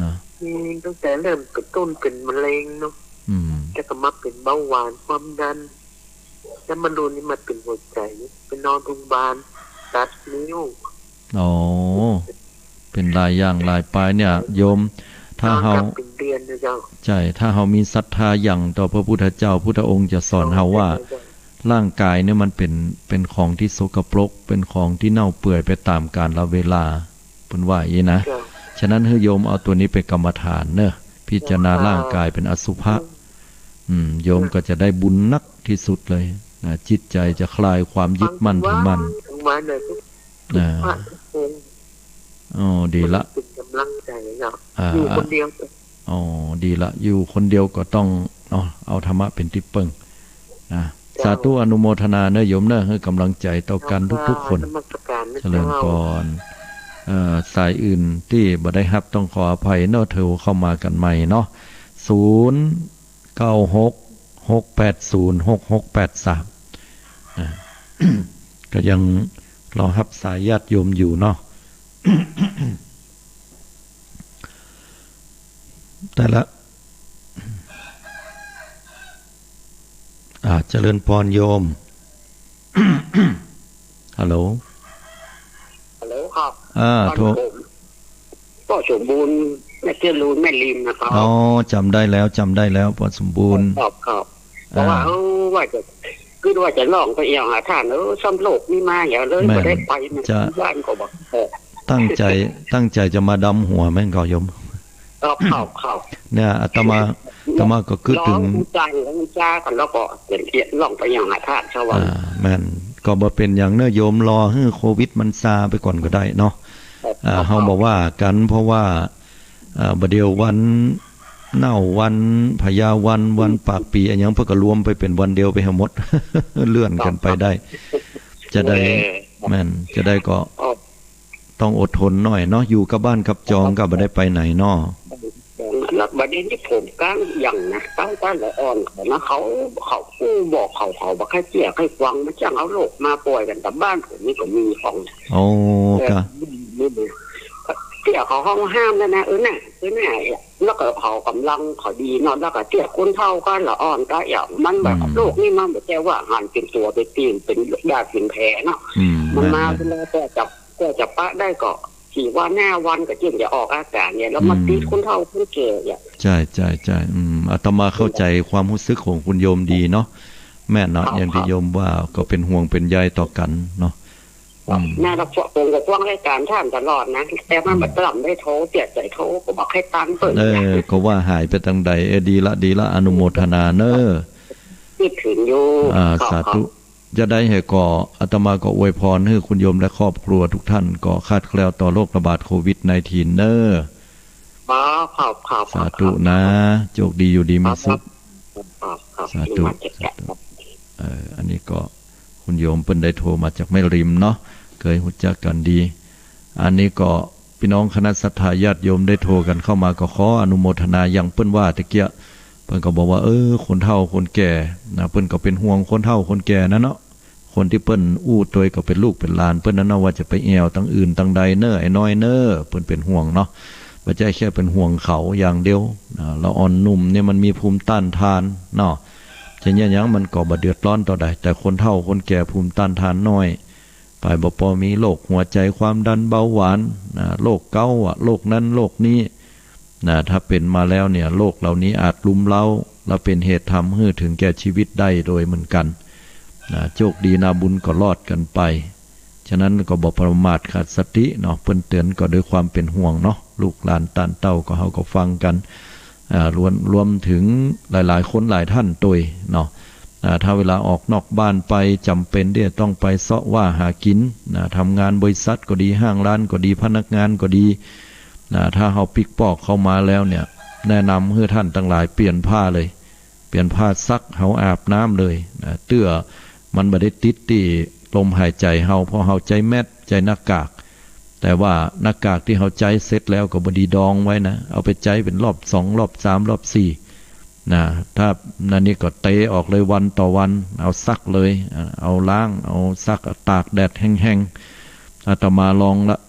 นะ มีตั้งแต่เริ่มกระตุ้นเป๋นมะเร็งเนาะ อืม แล้วก็มาเป๋นเบาหวาน ความดัน แล้วมารุนนี่มาเป๋นหัวใจ๋ ไปนอนโรงพยาบาล ตัดนิ้ว อ๋อ เป๋นหลายอย่างหลายปายเนี่ยโยม ถ้าเฮา นอนหลับเป๋นเดือนนะเจ้า ใจ้ ถ้าเฮามีศรัทธาหยั่งต่อพระพุทธเจ้า พุทธองค์จะสอนเฮาว่า เจ้า ร่างกายเนี่ยมันเป๋น เป๋นของตี้สกปรก เป๋นของตี้เน่าเปื่อยไปต๋ามกาลเวลา เปิ้นว่าอย่างนี้นะ เจ้า ฉะนั้นหื้อโยมเอาตวยนี้เป๋นกรรมฐานเนาะ พิจารณาร่างกายเป๋นอสุภะ อืม โยมก็จะได้บุญนักตี้สุดเลยนะ จิตใจ๋จะคลายความยึดมั่นถือมั่น ทั้งวันเลย อ่า ทุกพระทุกองค์ อ๋อ ดีละ มันเป๋นกำลังใจ๋เนาะ อ่า อยู่คนเดียว อ๋อ ดีละ อยู่คนเดียวก็ต้อง เนาะ เอาธรรมะเป๋นตี้เปิ้ง นะ เจ้า สาธุอนุโมทนาเน้อโยมเน้อ หื้อกำลังใจ๋ต่อกั๋นทุกๆ คน นมัสการนะ เจริญปอน เจ้า เอ่อ สายอื่นตี้บ่ได้ฮับต้องขออภัยเนาะ โทรเข้ามากั๋นใหม่เนาะ ศูนย์เก้าหก หกแปดศูนย์ หกหกแปดสาม อ่า ก็ยังรอฮับสายญาติโยมอยู่เนาะ แต่ละ อ่า เจริญปอนโยม ฮัลโหล ฮัลโหลครับ อ่า พ่อ โทร สม พ่อสมบูรณ์แม่เตี้ยลูนแม่ริมนะครับ อ๋อ จ๋ำได้แล้ว จ๋ำได้แล้ว พ่อสมบูรณ์ ครับ ครับ อ่า เพราะว่า เออ ว่าจะ คือว่าจะร้องไปเอี่ยวหาต้าน เออ ซ้ำโลกนี้มาเหี่ยวเลย แม่น บ่ได้ไป จะ บ้านก็บอก เออ ตั้งใจ๋ ตั้งใจ๋จะมาดำหัวแม่นก่อโยม ครับ ครับ ครับ เนี่ย อาตมา อาตมาก็กึ๊ดเถิง รอฮู้จ๋า ฮู้จ๋ากั๋น แล้วก็เปลี่ยนเทียนร้องไปเอี่ยวหาต้าน สวัสดี อ่า แม่น ก็บ่เป๋นหยังเน้อโยม รอหื้อโควิดมันซาไปก่อนก็ได้เนาะ ครับ อ่า ครับ เฮาบ่ว่ากั๋น เพราะว่า อ่า บ่าเดี่ยววันเน่า วันพญาวัน วันปากปี๋อะหยัง เปิ้นก็รวมไปเป๋นวันเดียวไปหื้อหมด เลื่อนกั๋นไปได้ ครับ จะได้ เออ แม่น จะได้ก็ ก็ ต้องอดทนหน่อยเนาะ อยู่กับบ้านกับจองก็บ่ได้ไปไหนเนาะ แล้วบัดนี้นี่ผมก้างอย่างนะ ก้างต้านละอ่อนเขานะ เขา เขาอู้บอกเขา เขาบ่ใค่เจื้อใค่ฟัง มาจ้างเอาโรคมาป่วยกั๋น ต๋ามบ้านผมนี่ก็มีของ โอ้ เออ ค่ะ นี่ นี่ เจื้อเขาห้องห้ามแล้วนะ เออน่ะ เออน่ะ แล้วก็เขาก๋ำลังเขาดีเนาะ แล้วก็เจื้อคนเฒ่าก็ละอ่อนก็อย่าง มันแบบ อืม โรคนี่มันบ่ใจ้ว่าหันเป๋นตั๋วเป๋นตี๋น เป๋นดาดเป๋นแผเนาะ อืม มันมา แม่นๆ เวลาก็จะ กว่าจะปะได้ก็สี่วันห้าวันก็จึงจะออกอาก๋านเนี่ย แล้วมา อืม ติดคนเฒ่าคนแก่เนี่ย ใช่ ใช่ ใช่ อืม อาตมาเข้าใจ๋ความฮู้สึกของคุณโยมดีเนาะ แม่นเนาะ ครับ อย่างตี้ ครับ โยมว่าก็เป๋นห่วงเป๋นใยต่อกั๋นเนาะ อืม แม่นละ ผมก็ฟังรายก๋านต้านตลอดนะ แต่มัน อืม บ่ตร่ำได้โทร เสียใจ๋โทรก็บ่ใค่ตังเปิ้น เออ ก็ว่าหายไปตังใด เออ ดีละ ดีละ อนุโมทนาเน้อ คิดถึงอยู่ อ่า ครับ สาธุ ครับ จะได้หื้อก็ อาตมาก็อวยพรหื้อคุณโยมและครอบครัวทุกท่านก็คลาดแคล้วต่อโรคระบาดโควิดสิบเก้า เน้อ ครับ ครับ ครับ สาธุนะ ครับ โชคดีอยู่ดีมีสุข ครับ ครับ สาธุ นมัสก๋า สาร ธุ เอ่อ อันนี้ก็คุณโยมเปิ้นได้โทรมาจากแม่ริมเนาะ เกยฮู้จักกั๋นดี อันนี้ก็ ปี้น้องคณะศรัทธาญาติโยมได้โทรกั๋นเข้ามาก็ขออนุโมทนาอย่างเปิ้นว่าตะเกียะ เปิ้นก็บอกว่า เออ คนเฒ่าคนแก่นะ เปิ้นก็เป๋นห่วงคนเฒ่าคนแก่นั่นเนาะ คนตี้เปิ้นอู้ตวยก็เป๋นลูกเป๋นหลานเปิ้นนั่นเนาะ ว่าจะไปแอ่วตังอื่นตังใดเน้อ ไอ้น้อยเน้อ เปิ้นเป๋นห่วงเนาะ บ่ใจ้แค่เป๋นห่วงเขาอย่างเดียวนะ ละอ่อนหนุ่มเนี่ยมันมีภูมิต้านทานเนาะ จะเยียะหยังมันก็บ่เดือดร้อนเต้าใด แต่คนเฒ่าคนแก่ภูมิต้านทานน้อย ไปบ่ปอมีโรคหัวใจ๋ ความดัน เบาหวาน นะ โรคเกาต์อะ โรคนั้นโรคนี้ นะ ถ้าเป๋นมาแล้วเนี่ย โรคเหล่านี้อาจรุมเร้า และเป๋นเหตุทำหื้อเถิงแก่ชีวิตได้โดยเหมือนกั๋น นะ โชคดีนาบุญก็รอดกั๋นไป ฉะนั้นก็บ่ประมาทขาดสติเนาะ เปิ้นเตื๋อนก็ด้วยความเป๋นห่วงเนาะ ลูกหลานต้านเต้าก็เฮาก็ฟังกั๋น อ่า รวม รวมเถิงหลายๆ คนหลายต้านตวยเนาะ อ่า ถ้าเวลาออกนอกบ้านไปจ๋ำเป๋นตี้จะต้องไปเซาะว่าหากิ๋นนะ ทำงานบริษัทก็ดี ห้างร้านก็ดี พนักงานก็ดีนะ ถ้าเฮาปิ๊กปอกเข้ามาแล้วเนี่ย แนะนำหื้อต้านตังหลายเปลี่ยนผ้าเลย เปลี่ยนผ้าซัก เฮาอาบน้ำเลยนะ เตื้อมันบ่ได้ติดตี้ลมหายใจ๋เฮา เพราะเฮาใจ๊แมส ใจ๊หน้ากาก แต่ว่าหน้ากากตี้เฮาใจ๊เสร็จแล้วก็บ่ดีดองไว้นะ เอาไปใจ๊เป๋นรอบสอง รอบสาม รอบสี่ นะ ถ้าอันนี้ก็เตะออกเลยวันต่อวัน เอาซักเลย อ่า เอาล้าง เอาซัก เอาตากแดดแฮงๆ อาตมาลองละ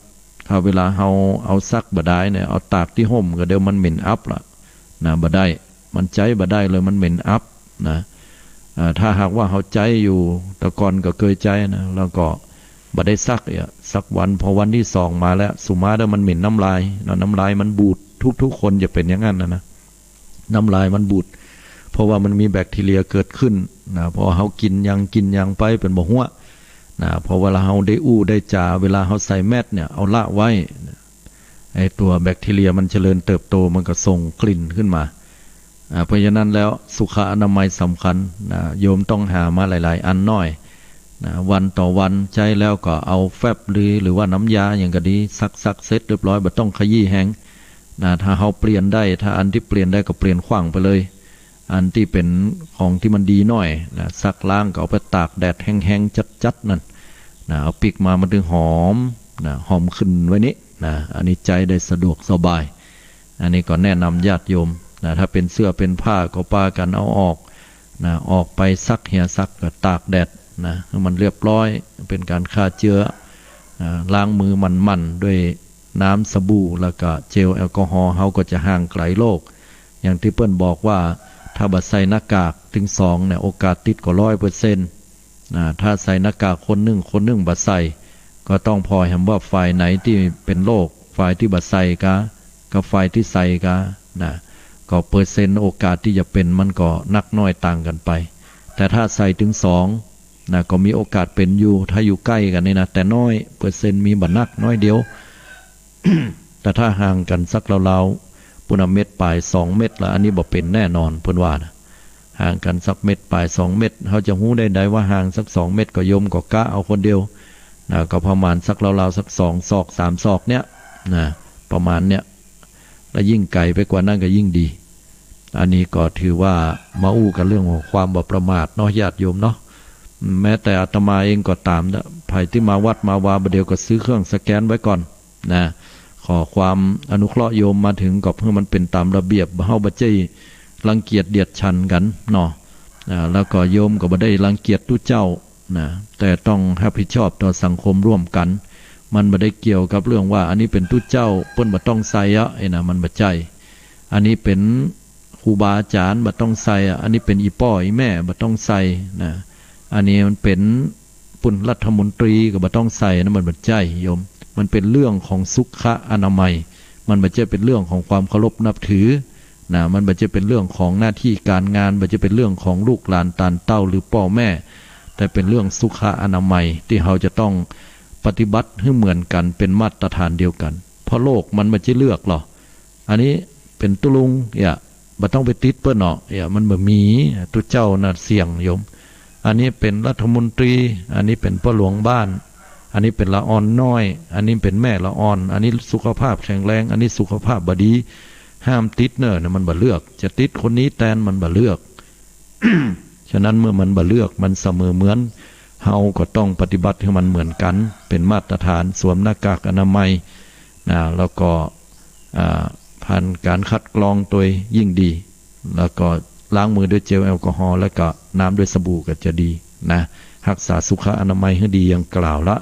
ถ้าเวลาเฮาเอาซักบ่ได้เนี่ย เอาตากตี้ฮ่มก็เดี๋ยวมันเหม็นอับละนะ บ่ได้ มันใจ๊บ่ได้เลย มันเหม็นอับนะ อ่า ถ้าหากว่าเฮาใจ๊อยู่ แต่ก่อนก็เกยใจ๊นะ แล้วก็บ่ได้ซักเอียะ สักวัน พอวันตี้สองมาแล้ว สุมาเด้อ มันเหม็นน้ำลายเนาะ น้ำลายมันบูด ทุกๆ คนจะเป๋นอย่างนั้นนะนะ น้ำลายมันบูด เพราะว่ามันมีแบคทีเรียเกิดขึ้นนะ พอเฮากิ๋นหยัง กิ๋นหยังไปเปิ้นบ่ฮั้วนะ พอเวลาเฮาได้อู้ได้จ๋า เวลาเฮาใส่แมสเนี่ย เอาละไว้นะ ไอ้ตั๋วแบคทีเรียมันเจริญเติบโต มันก็ส่งกลิ่นขึ้นมา อ่า เพราะฉะนั้นแล้วสุขอนามัยสำคัญนะ โยมต้องหามาหลายๆ อันหน้อยนะ วันต่อวันใจ๊แล้วก็เอาแฟบหรือ หรือว่าน้ำยาหยังก็ดี ซักๆ เสร็จเรียบร้อย บ่ต้องขยี้แฮงนะ ถ้าเฮาเปลี่ยนได้ ถ้าอันตี้เปลี่ยนได้ก็เปลี่ยนขว้างไปเลย อันตี้เป๋นของตี้มันดีหน้อยนะ ซักล้างก็เอาไปตากแดดแฮงๆ จัดๆ นั่นนะ เอาปิ๊กมา มันตึงหอมนะ หอมขึ้นไว้นี้นะ อันนี้ใจ๊ได้สะดวกสบาย อันนี้ก็แนะนำญาติโยมนะ ถ้าเป๋นเสื้อเป๋นผ้าก็ปากั๋นเอาออกนะ ออกไปซักเหียซักก็ตากแดดนะ หื้อมันเรียบร้อย เป๋นก๋านฆ่าเจื้อนะ ล้างมือหมั่นๆ ด้วยน้ำสบู่ แล้วก็เจลแอลกอฮอล์ เฮาก็จะห่างไกลโรค อย่างตี้เปิ้นบอกว่า ถ้าบ่ใส่หน้ากากตึงสองเนี่ย โอกาสติดก็ร้อยเปอร์เซ็นต์นะ ถ้าใส่หน้ากากคนนึ่ง คนนึ่งบ่ใส่ ก็ต้องผ่อแหมว่าฝ่ายไหนตี้เป๋นโรค ฝ่ายตี้บ่ใส่กา กับฝ่ายตี้ใส่กานะ ก็เปอร์เซ็นต์โอกาสตี้จะเป๋นมันก็นักน้อยต่างกั๋นไป แต่ถ้าใส่ตึงสองนะ ก็มีโอกาสเป๋นอยู่ ถ้าอยู่ใก้กั๋นนี่นะ แต่น้อย เปอร์เซ็นต์มีบ่นัก น้อยเดียว แต่ถ้าห่างกั๋นสักราวๆ ปู้นนะ เมตรป๋าย สองเมตรละ อันนี้บ่เป๋นแน่นอน เปิ้นว่านะ ห่างกั๋นสักเมตรป๋าย สองเมตร เฮาจะฮู้ได้ใดว่าห่างสักสองเมตร ก็โยมก็กะเอาคนเดียวนะ ก็ประมาณสักราวๆ สักสองศอก สามศอกเนี่ยนะ ประมาณเนี่ย และยิ่งไก๋ไปกว่านั้นก็ยิ่งดี อันนี้ก็ถือว่ามาอู้กั๋นเรื่องของความบ่ประมาทเนาะ ญาติโยมเนาะ แม้แต่อาตมาเองก็ต๋ามนะ ผตี้มาวัดมาวาบ่าเดี่ยวก็ซื้อเครื่องสแกนไว้ก่อนนะ ขอความอนุเคราะห์โยมมาเถิงก็เปื้อมันเป๋นต๋ามระเบียบ เฮาบ่ใจ้รังเกียจเดียดฉันกั๋นเนาะ อ่า แล้วก็โยมก็บ่ได้รังเกียจตุ๊เจ้านะ แต่ต้องฮับผิดชอบต่อสังคมร่วมกั๋น มันบ่ได้เกี่ยวกับเรื่องว่าอันนี้เป๋นตุ๊เจ้าเปิ้นบ่ต้องใส่อะ ไอ้นะ มันบ่ใจ้ อันนี้เป๋นครูบาอาจ๋ารย์บ่ต้องใส่อะ อันนี้เป๋นอี่ป้ออี่แม่บ่ต้องใส่นะ อันนี้มันเป๋น เป๋นรัฐมนตรีก็บ่ต้องใส่นะ มันบ่ใจ้โยม มันเป๋นเรื่องของสุขอนามัย มันบ่ใจ้เป๋นเรื่องของความเคารพนับถือนะ มันบ่ใจ้เป๋นเรื่องของหน้าตี้ก๋านงาน บ่ใจ้เป๋นเรื่องของลูกหลานตานเต้าหรือป้อแม่ แต่เป๋นเรื่องสุขอนามัยตี้เฮาจะต้องปฏิบัติหื้อเหมือนกั๋น เป๋นมาตรฐานเดียวกั๋น เพราะโลกมันบ่ใจ้เลือกหรอก อันนี้เป๋นตุ๊ลุง เหีย บ่ต้องไปติดเปิ้นเนาะ เหีย มันบ่มี ตุ๊เจ้าน่ะเสี่ยงโยม อันนี้เป๋นรัฐมนตรี อันนี้เป๋นป้อหลวงบ้าน อันนี้เป๋นละอ่อนน้อย อันนี้เป๋นแม่ละอ่อน อันนี้สุขภาพแข็งแรง อันนี้สุขภาพบ่ดี ห้ามติดเน่อ เนี่ยมันบ่เลือก จะติดคนนี้แตนมันบ่เลือก ฉะนั้นเมื่อมันบ่เลือก มันเสมอเหมือน เฮาก็ต้องปฏิบัติหื้อมันเหมือนกั๋น เป๋นมาตรฐาน สวมหน้ากากอนามัยนะ แล้วก็ อ่า ผ่านก๋านคัดกรองโตยยิ่งดี แล้วก็ล้างมือด้วยเจลแอลกอฮอล์ แล้วก็น้ำด้วยสบู่ก็จะดีนะ ฮักษาสุขอนามัยหื้อดีอย่างกล่าวละ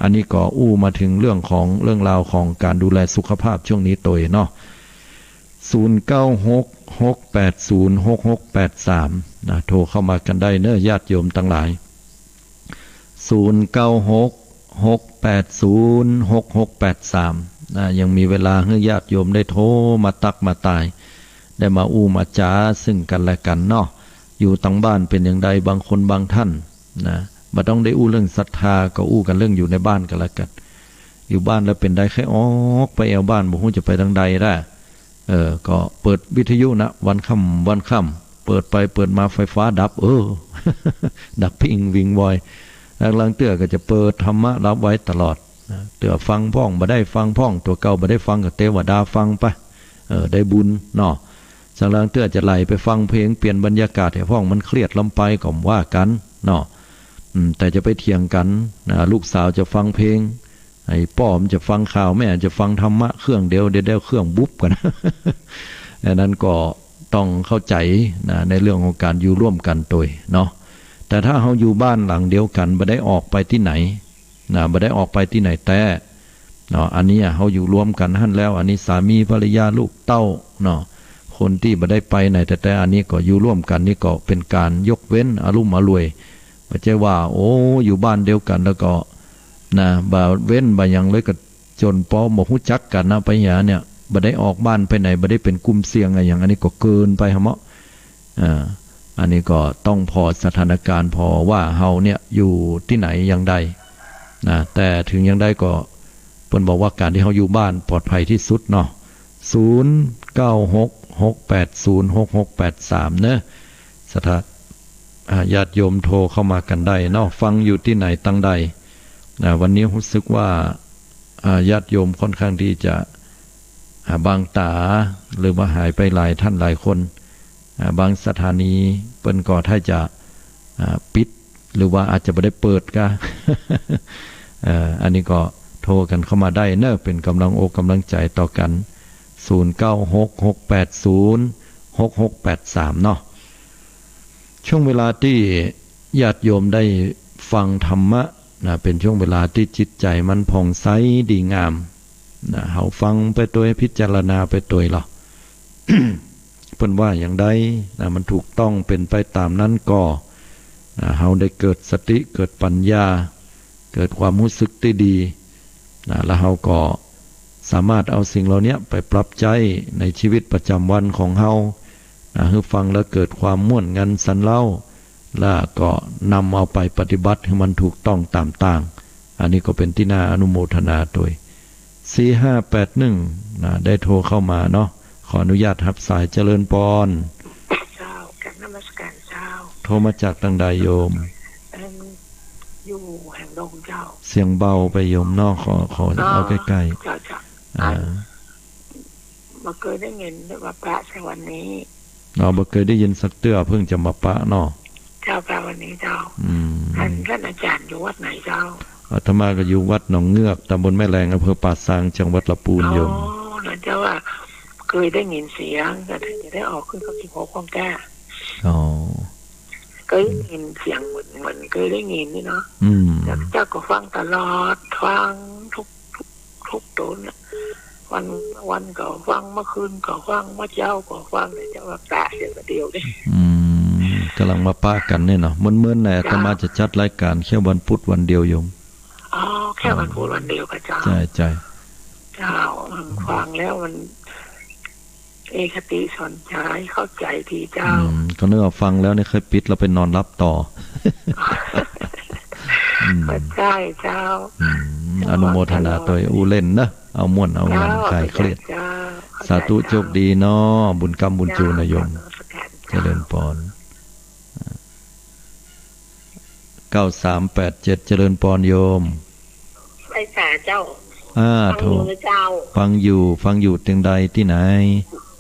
อันนี้ก็อู้มาเถิงเรื่องของ เรื่องราวของก๋านดูแลสุขภาพช่วงนี้โตยเนาะ ศูนย์เก้าหก หกแปดศูนย์ หกหกแปดสาม นะ โทรเข้ามากั๋นได้เน่อ ญาติโยมตังหลาย ศูนย์เก้าหก หกแปดศูนย์ หกหกแปดสาม นะ ยังมีเวลาหื้อญาติโยมได้โทรมาตั๊กมาตาย ได้มาอู้มาจ๋าซึ่งกั๋นและกั๋นเนาะ อยู่ตังบ้านเป๋นอย่างใด บางคนบางท่านนะ บ่ต้องได้อู้เรื่องศรัทธา ก็อู้กั๋นเรื่องอยู่ในบ้านกั๋นและกั๋น อยู่บ้านแล้วเป๋นใด ใค่ออกไปแอ่วบ้าน บ่ฮู้จะไปตางใดละ เออ ก็เปิดวิทยุนะ วันค่ำวันค่ำ เปิดไปเปิดมาไฟฟ้าดับ เออ ดับปิ้งวิงวอย แล้วลางเตื้อก็จะเปิดธรรมะรับไว้ตลอดนะ เตื้อฟังพ่องบ่ได้ฟังพ่อง ตั๋วเก่าบ่ได้ฟังก็เตวดาฟังไป เออ ได้บุญเนาะ สักลางเตื้อจะไหลไปฟังเพลง เปลี่ยนบรรยากาศหื้อพ่อง มันเครียดลำไปก็ว่ากั๋นเนาะ อืม แต่จะไปเถียงกั๋นนะ ลูกสาวจะฟังเพลง ไอ้ป้อมันจะฟังข่าว แม่จะฟังธรรมะ เครื่องเดียว เดี๋ยว เดี๋ยวเครื่องบุบกั๋น อันนั้นก็ต้องเข้าใจ๋นะ ในเรื่องของก๋านอยู่ร่วมกั๋นโตยเนาะ แต่ถ้าเฮาอยู่บ้านหลังเดียวกั๋น บ่ได้ออกไปตี้ไหนนะ บ่ได้ออกไปตี้ไหนแต๊เนาะ อันนี้เฮาอยู่รวมกั๋นหั้นแล้ว อันนี้สามีภรรยาลูกเต้าเนาะ คนตี้บ่ได้ไปไหนแต๊ๆ อันนี้ก็อยู่ร่วมกั๋น นี่ก็เป๋นก๋านยกเว้นอลุ่มอล่วย บ่ใจ้ว่า โอ้ อยู่บ้านเดียวกั๋นแล้วก็ นะ บ่เว้นบ่หยังเลย ก็จ๋นปอบ่ฮู้จักกั๋นนะ ไปหยังเนี่ย บ่ได้ออกบ้านไปไหน บ่ได้เป๋นกลุ่มเสี่ยงอะหยัง อันนี้ก็เกินไปหาเหมาะ อ่า อันนี้ก็ต้องผ่อสถานการณ์ ผ่อว่าเฮาเนี่ยอยู่ตี้ไหนอย่างใดนะ แต่เถิงอย่างใดก็เปิ้นบอกว่าก๋านตี้เฮาอยู่บ้านปลอดภัยตี้สุดเนาะ ศูนย์เก้าหก หกแปดศูนย์ หกหกแปดสาม เนาะ ศรัทธา อ่า ญาติโยมโทรเข้ามากั๋นได้เนาะ ฟังอยู่ตี้ไหนตางใด อ่า วันนี้ฮู้สึกว่า อ่า ญาติโยมค่อนข้างตี้จะ อ่า บางต๋า หรือว่าหายไปหลายท่านหลายคน อ่า บางสถานีเปิ้นก็ถ้าจะ อ่า ปิด หรือว่าอาจจะบ่ได้เปิดก็ เอ่อ อันนี้ก็โทรกั๋นเข้ามาได้เนาะ เป๋นก๋ำลังอกก๋ำลังใจ๋ต่อกั๋น ศูนย์เก้าหก หกแปดศูนย์ หกหกแปดสาม เนาะ ช่วงเวลาตี้ญาติโยมได้ฟังธรรมะนะ เป๋นช่วงเวลาตี้จิตใจ๋มันผ่องใสดีงามนะ เฮาฟังไปโตย พิจารณาไปโตยลอ เปิ้นว่าอย่างใดนะ มันถูกต้องเป๋นไปต๋ามนั้นก่อนะ เฮาได้เกิดสติ เกิดปัญญา เกิดความฮู้สึกตี้ดีนะ แล้วเฮาก็สามารถเอาสิ่งเหล่าเนี้ยไปปรับใจ๊ในชีวิตประจ๋ำวันของเฮานะ หื้อฟังแล้วเกิดความม่วนงันสันเล้า แล้วก็นำเอาไปปฏิบัติหื้อมันถูกต้องต๋ามต่าง อันนี้ก็เป๋นตี้น่าอนุโมทนาโตย สี่ห้าแปดหนึ่ง นะ ได้โทรเข้ามาเนาะ ขออนุญาตฮับสาย เจริญปอน เจ้า กราบนมัสก๋ารเจ้า โทรมาจากตางใดโยม เอิ่ม อยู่แหลมดงเจ้า เสียงเบาไปโยมเนาะ ขอ ขอ อ๋อ เอาใก้ๆ เจ้า เจ้า อ่า อัน บ่เกยได้ยินว่าปะใส่วันนี้ อ๋อ บ่เกยได้ยินสักเตื้อ เพิ่งจะมาปะเนาะ เจ้า ปะวันนี้เจ้า อืม ท่าน ท่านอาจ๋ารย์อยู่วัดไหนเจ้า อาตมาก็อยู่วัดหนองเงือก ตำบลแม่แลง อำเภอป่าซาง จังหวัดลำพูน โยม อ๋อ นะเจ้า ว่าเกยได้ยินเสียง แต่ถ้าจะได้ออกขึ้นเก้าสิบหก ความกล้า อ๋อ เกยได้ยินเสียงเหมือน เหมือนเกยได้ยินนี่เนาะ อืม แล้วเจ้าก็ฟังตลอด ฟังทุก ทุก ทุกต๋นน่ะ วัน วันก็ฟัง เมื่อคืนก็ฟัง เมื่อเจ๊าก็ฟัง แต่เจ้าว่าปะเสียแต่เดียวนี่ อืม ก๋ำลังมาปะกั๋นเนี่ยเนาะ เมินๆ แหละ เจ้า อาตมาจะจัดรายก๋านแค่วันพุธวันเดียว โยม อ๋อ แค่วันพุธวันเดียวกาเจ้า ใจ้ ใจ้ เจ้า อืม ฟังแล้วมัน มีคติสอนใจ๋ เข้าใจ๋ดีเจ้า อืม ก็นึกว่าฟังแล้วนี่ค่อยปิดแล้วไปนอนหลับต่อ อืม ใจ้เจ้า อืม อนุโมทนาตวยอู้เล่นเนาะ เอาม่วนเอามัน เจ้า คลายเครียด เจ้า สาธุ โชคดีเนาะ บุญกำบุญจูนนะโยม เจ้า นมัสก๋านเจ้า เจริญปอน เก้าสามแปดเจ็ด เจริญปอนโยม ไหว้สาเจ้า อ่า ฟังอยู่ โถ นะเจ้า ฟังอยู่ ฟังอยู่ตึงใดตี้ไหน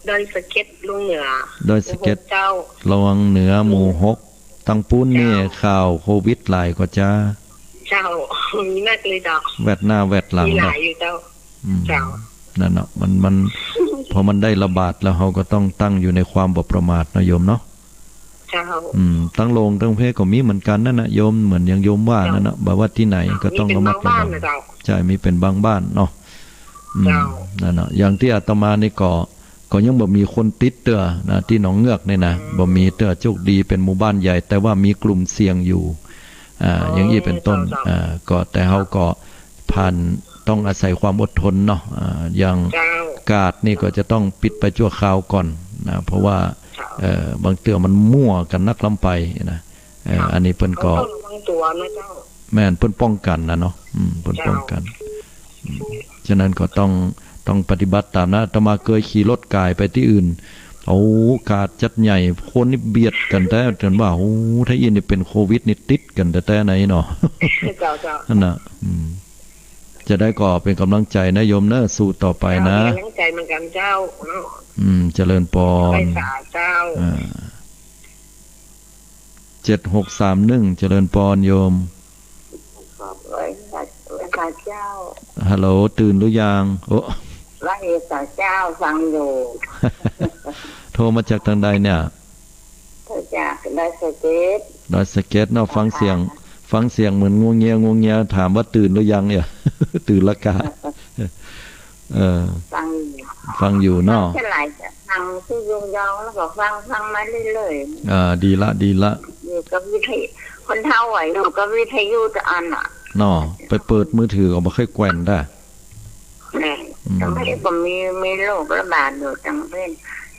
ดอยสะเก็ดลวงเหนือ ดอยสะเก็ด หมู่หกเจ้า ลวงเหนือ หมู่หก ตังปู๊นนี่ เจ้า ข่าวโควิดหลายก่อจ๊า เจ้า มีนักเลยเจ้า แวดหน้าแวดหลัง มีหลายอยู่เจ้า อืม เจ้า นั่นเนาะ มัน มัน พอมันได้ระบาดแล้ว เฮาก็ต้องตั้งอยู่ในความบ่ประมาทเนาะโยมเนาะ เจ้า อืม ตังโลงตังเพก็มีเหมือนกั๋นนั่นน่ะโยม เหมือนอย่างโยมว่านั่นน่ะ เจ้า บ่ว่าตี้ไหนก็ต้องระมัดระวัง มีเป๋นบางบ้านนะเจ้า ใจ้ มีเป๋นบางบ้านเนาะ อืม เจ้า นั่นน่ะ อย่างตี้อาตมานี่ก็ ก็ยังบ่มีคนติดเตื้อนะ ตี้หนองเงือกนี่นะ อืม บ่มีเตื้อ โชคดีเป๋นหมู่บ้านใหญ่ แต่ว่ามีกลุ่มเสี่ยงอยู่ อ่า อ๋อ อย่างอี้เป๋นต้น เจ้า เจ้า อ่า ก็แต่เฮาก็ผ่าน ต้องอาศัยความอดทนเนาะ อ่า อย่าง เจ้า กาดนี่ก็จะต้องปิดไปชั่วคราวก่อนนะ เพราะว่า เจ้า เอ่อ บางเตื้อมันมั่วกั๋นนักล้ำไปนะ เอ่อ เจ้า อันนี้เปิ้นก็ เขาต้องระวังตั๋วนะเจ้า แม่น เปิ้นป้องกั๋นน่ะเนาะ อืม เปิ้น เจ้า ป้องกั๋น อืม ฉะนั้นก็ต้อง ต้องปฏิบัติต๋ามนะ อาตมาเกยขี่รถก๋ายไปตี้อื่น โอ้ กาดจัดใหญ่ คนนี่เบียดกั๋นแต๊ จ๋นว่า โอ้ ถ้าอี้นี่เป๋นโควิดนี่ติดกั๋นแต๊ๆ ไหนเนาะ เจ้า เจ้า นั่นน่ะ อืม จะได้ก็เป๋นก๋ำลังใจ๋นะโยมเนอะ สู้ต่อไปนะ เจ้า เป๋นก๋ำลังใจ๋เหมือนกั๋นเจ้า อืม เจริญปอน ไหว้สาเจ้า อ่า เจ็ดหกสามหนึ่ง เจริญปอนโยม ไหว้สา ไหว้สาเจ้า ฮัลโหล ตื่นหรือยัง โอ้ ไหว้สาเจ้า ฟังอยู่ โทรมาจากตางใดเนี่ย โทรจากดอยสะเก็ด ดอยสะเก็ดเนาะ ฟังเสียง ค่ะ ฟังเสียงเหมือนงัวเงีย งัวเงีย ถามว่าตื่นหรือยังเนี่ย ตื่นละกา เออ ฟังอยู่ ฟังอยู่เนาะ ฟังเท่าไหร่ ฟังตี้ยุงยองแล้วก็ฟัง ฟังมาเรื่อยๆ อ่า ดีละ ดีละ อยู่กับวิทยุ คนเฒ่าอะ อยู่กับวิทยุแต่อันน่ะ เนาะ ไปเปิดมือถือก็บ่ค่อยแกว่นได้ แม่น อืม ตางเพนก็มี มีโรคระบาดอยู่ตางเพน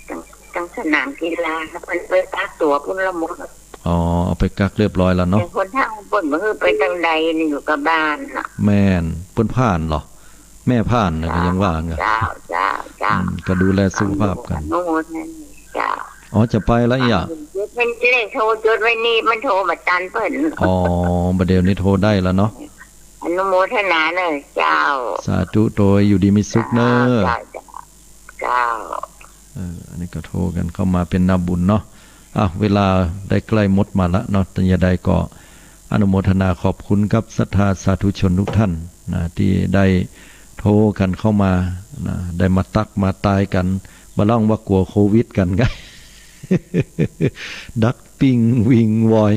ตาง ตางสนามกีฬา เปิ้นไปกักตั๋วปุ้นละหมด อ๋อ เอาไปกักเรียบร้อยแล้วเนาะ แต่คนเฒ่าเปิ้นบ่หื้อไปตางใดนี่ อยู่กับบ้านน่ะ แม่น เปิ้นผ่านเหรอ แม่ผ่านน่ะ เจ้า ก็ยังว่าไง เจ้า เจ้า เจ้า อืม ก็ดูแลสุขภาพกั๋น อนุโมทนา เจ้า อ๋อ จะไปแล้วอีกอ่ะ จดไว้ เลขโทรจดไว้นี่ มันโทรบ่ตันเปิ้น อ๋อ บ่าเดี่ยวนี้โทรได้แล้วเนาะ อนุโมทนาเนอะเจ้า สาธุ โตยอยู่ดีมีสุขเนอะ เจ้า เจ้า เจ้า เออ อันนี้ก็โทรกั๋นเข้ามาเป๋นนาบุญเนาะ อ่ะ เวลาได้ใก้หมดมาละเนาะ แต่จะใดก็อนุโมทนาขอบคุณกับศรัทธาสาธุชนทุกท่านนะ ตี้ได้โทรกั๋นเข้ามานะ ได้มาตั๊กมาตายกั๋น บ่าล่องว่ากั๋วโควิดกั๋นไง ดักปิ้งวิงวอย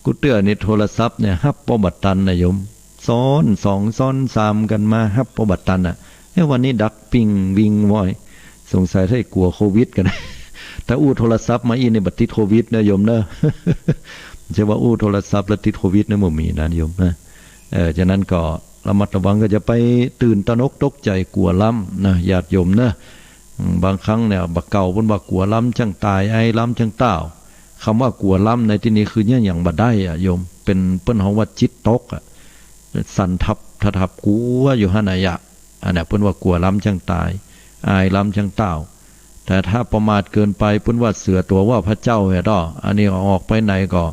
กู้เตื้อนี่โทรศัพท์เนี่ย ฮับบ่บ่ตันนะโยม ซ้อนสองซ้อนสามกั๋นมา ฮับบ่บ่ตันน่ะ เอ๊ะ วันนี้ดักปิ้งวิงวอย สงสัยใค่กั๋วโควิดกั๋น ถ้าอู้โทรศัพท์มาอี้นี่บ่ติดโควิดนะโยมเนอะ บ่ใจ้ว่าอู้โทรศัพท์แล้วติดโควิดนะ บ่มีนะโยมนะ เออ ฉะนั้นก็ระมัดระวัง ก็จะไปตื่นตระหนกตกใจ๋กั๋วล้ำนะ ญาติโยมเนอะ อืม บางครั้งเนี่ย บ่าเก่าเปิ้นว่ากั๋วล้ำจั้งต๋าย อายล้ำจั้งต้าว กำว่ากั๋วล้ำในตี้นี้คือเยียะหยังบ่ได้อะโยม เป๋น เปิ้นฮ้องว่าจิตตกอะ สั่นทับทะทับกั๋วอยู่หั้นน่ะยะ อันเนี้ยเปิ้นว่ากั๋วล้ำจั้งต๋าย อายล้ำจั้งต้าว แต่ถ้าประมาทเกินไป เปิ้นว่าเสือตั๋วว่าพระเจ้าแหมเนาะ อันนี้ออกไปไหนก็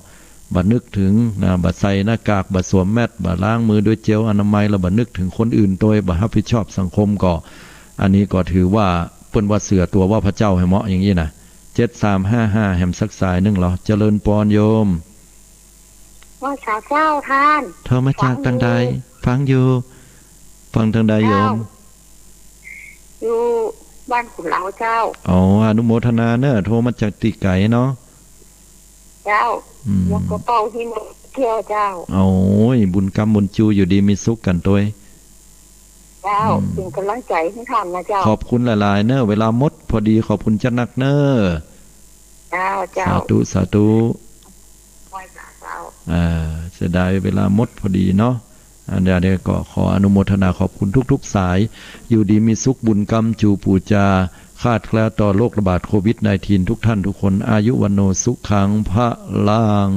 บ่นึกเถิงนะ บ่ใส่หน้ากาก บ่สวมแมสก์ บ่ล้างมือด้วยเจลอนามัย แล้วบ่นึกเถิงคนอื่นโตย บ่ฮับผิดชอบสังคมก็ อันนี้ก็ถือว่าเปิ้นว่าเสือตั๋วว่าพระเจ้าแหมเนาะ อย่างนี้นะ เจ็ดสามห้าห้า แหมสักสายนึ่งเหรอ เจริญปอนโยม ว่าสาเจ้าต้าน โทรมาจากตางใด ฟังอยู่ ฟังอยู่ ฟังตางใดโยม เจ้า อยู่บ้านขุนเหลาเจ้า อ๋อ อนุโมทนาเน่อ โทรมาจากตี้ไก๋เนาะ เจ้า อืม แล้วก็เป้าที่มาเที่ยวเจ้า โอ้ย บุญกำบุญจู อยู่ดีมีสุขกั๋นตวย เจ้า อืม เป๋นก๋ำลังใจ๋หื้อท่านนะเจ้า ขอบคุณหลายๆ เน่อ เวลาหมดพอดี ขอบคุณจัดนักเน่อ เจ้า เจ้า สาธุ สาธุ ไหว้สาเจ้า อ่า เสียดายเวลาหมดพอดีเนาะ อันเดียวก็ขออนุโมทนาขอบคุณทุกๆ สาย อยู่ดีมีสุข บุญกำจูปู๋จา คลาดแคล้วต่อโรคระบาดโควิดไนน์ทีน ทุกท่านทุกคน อายุวัณโณสุขังพลัง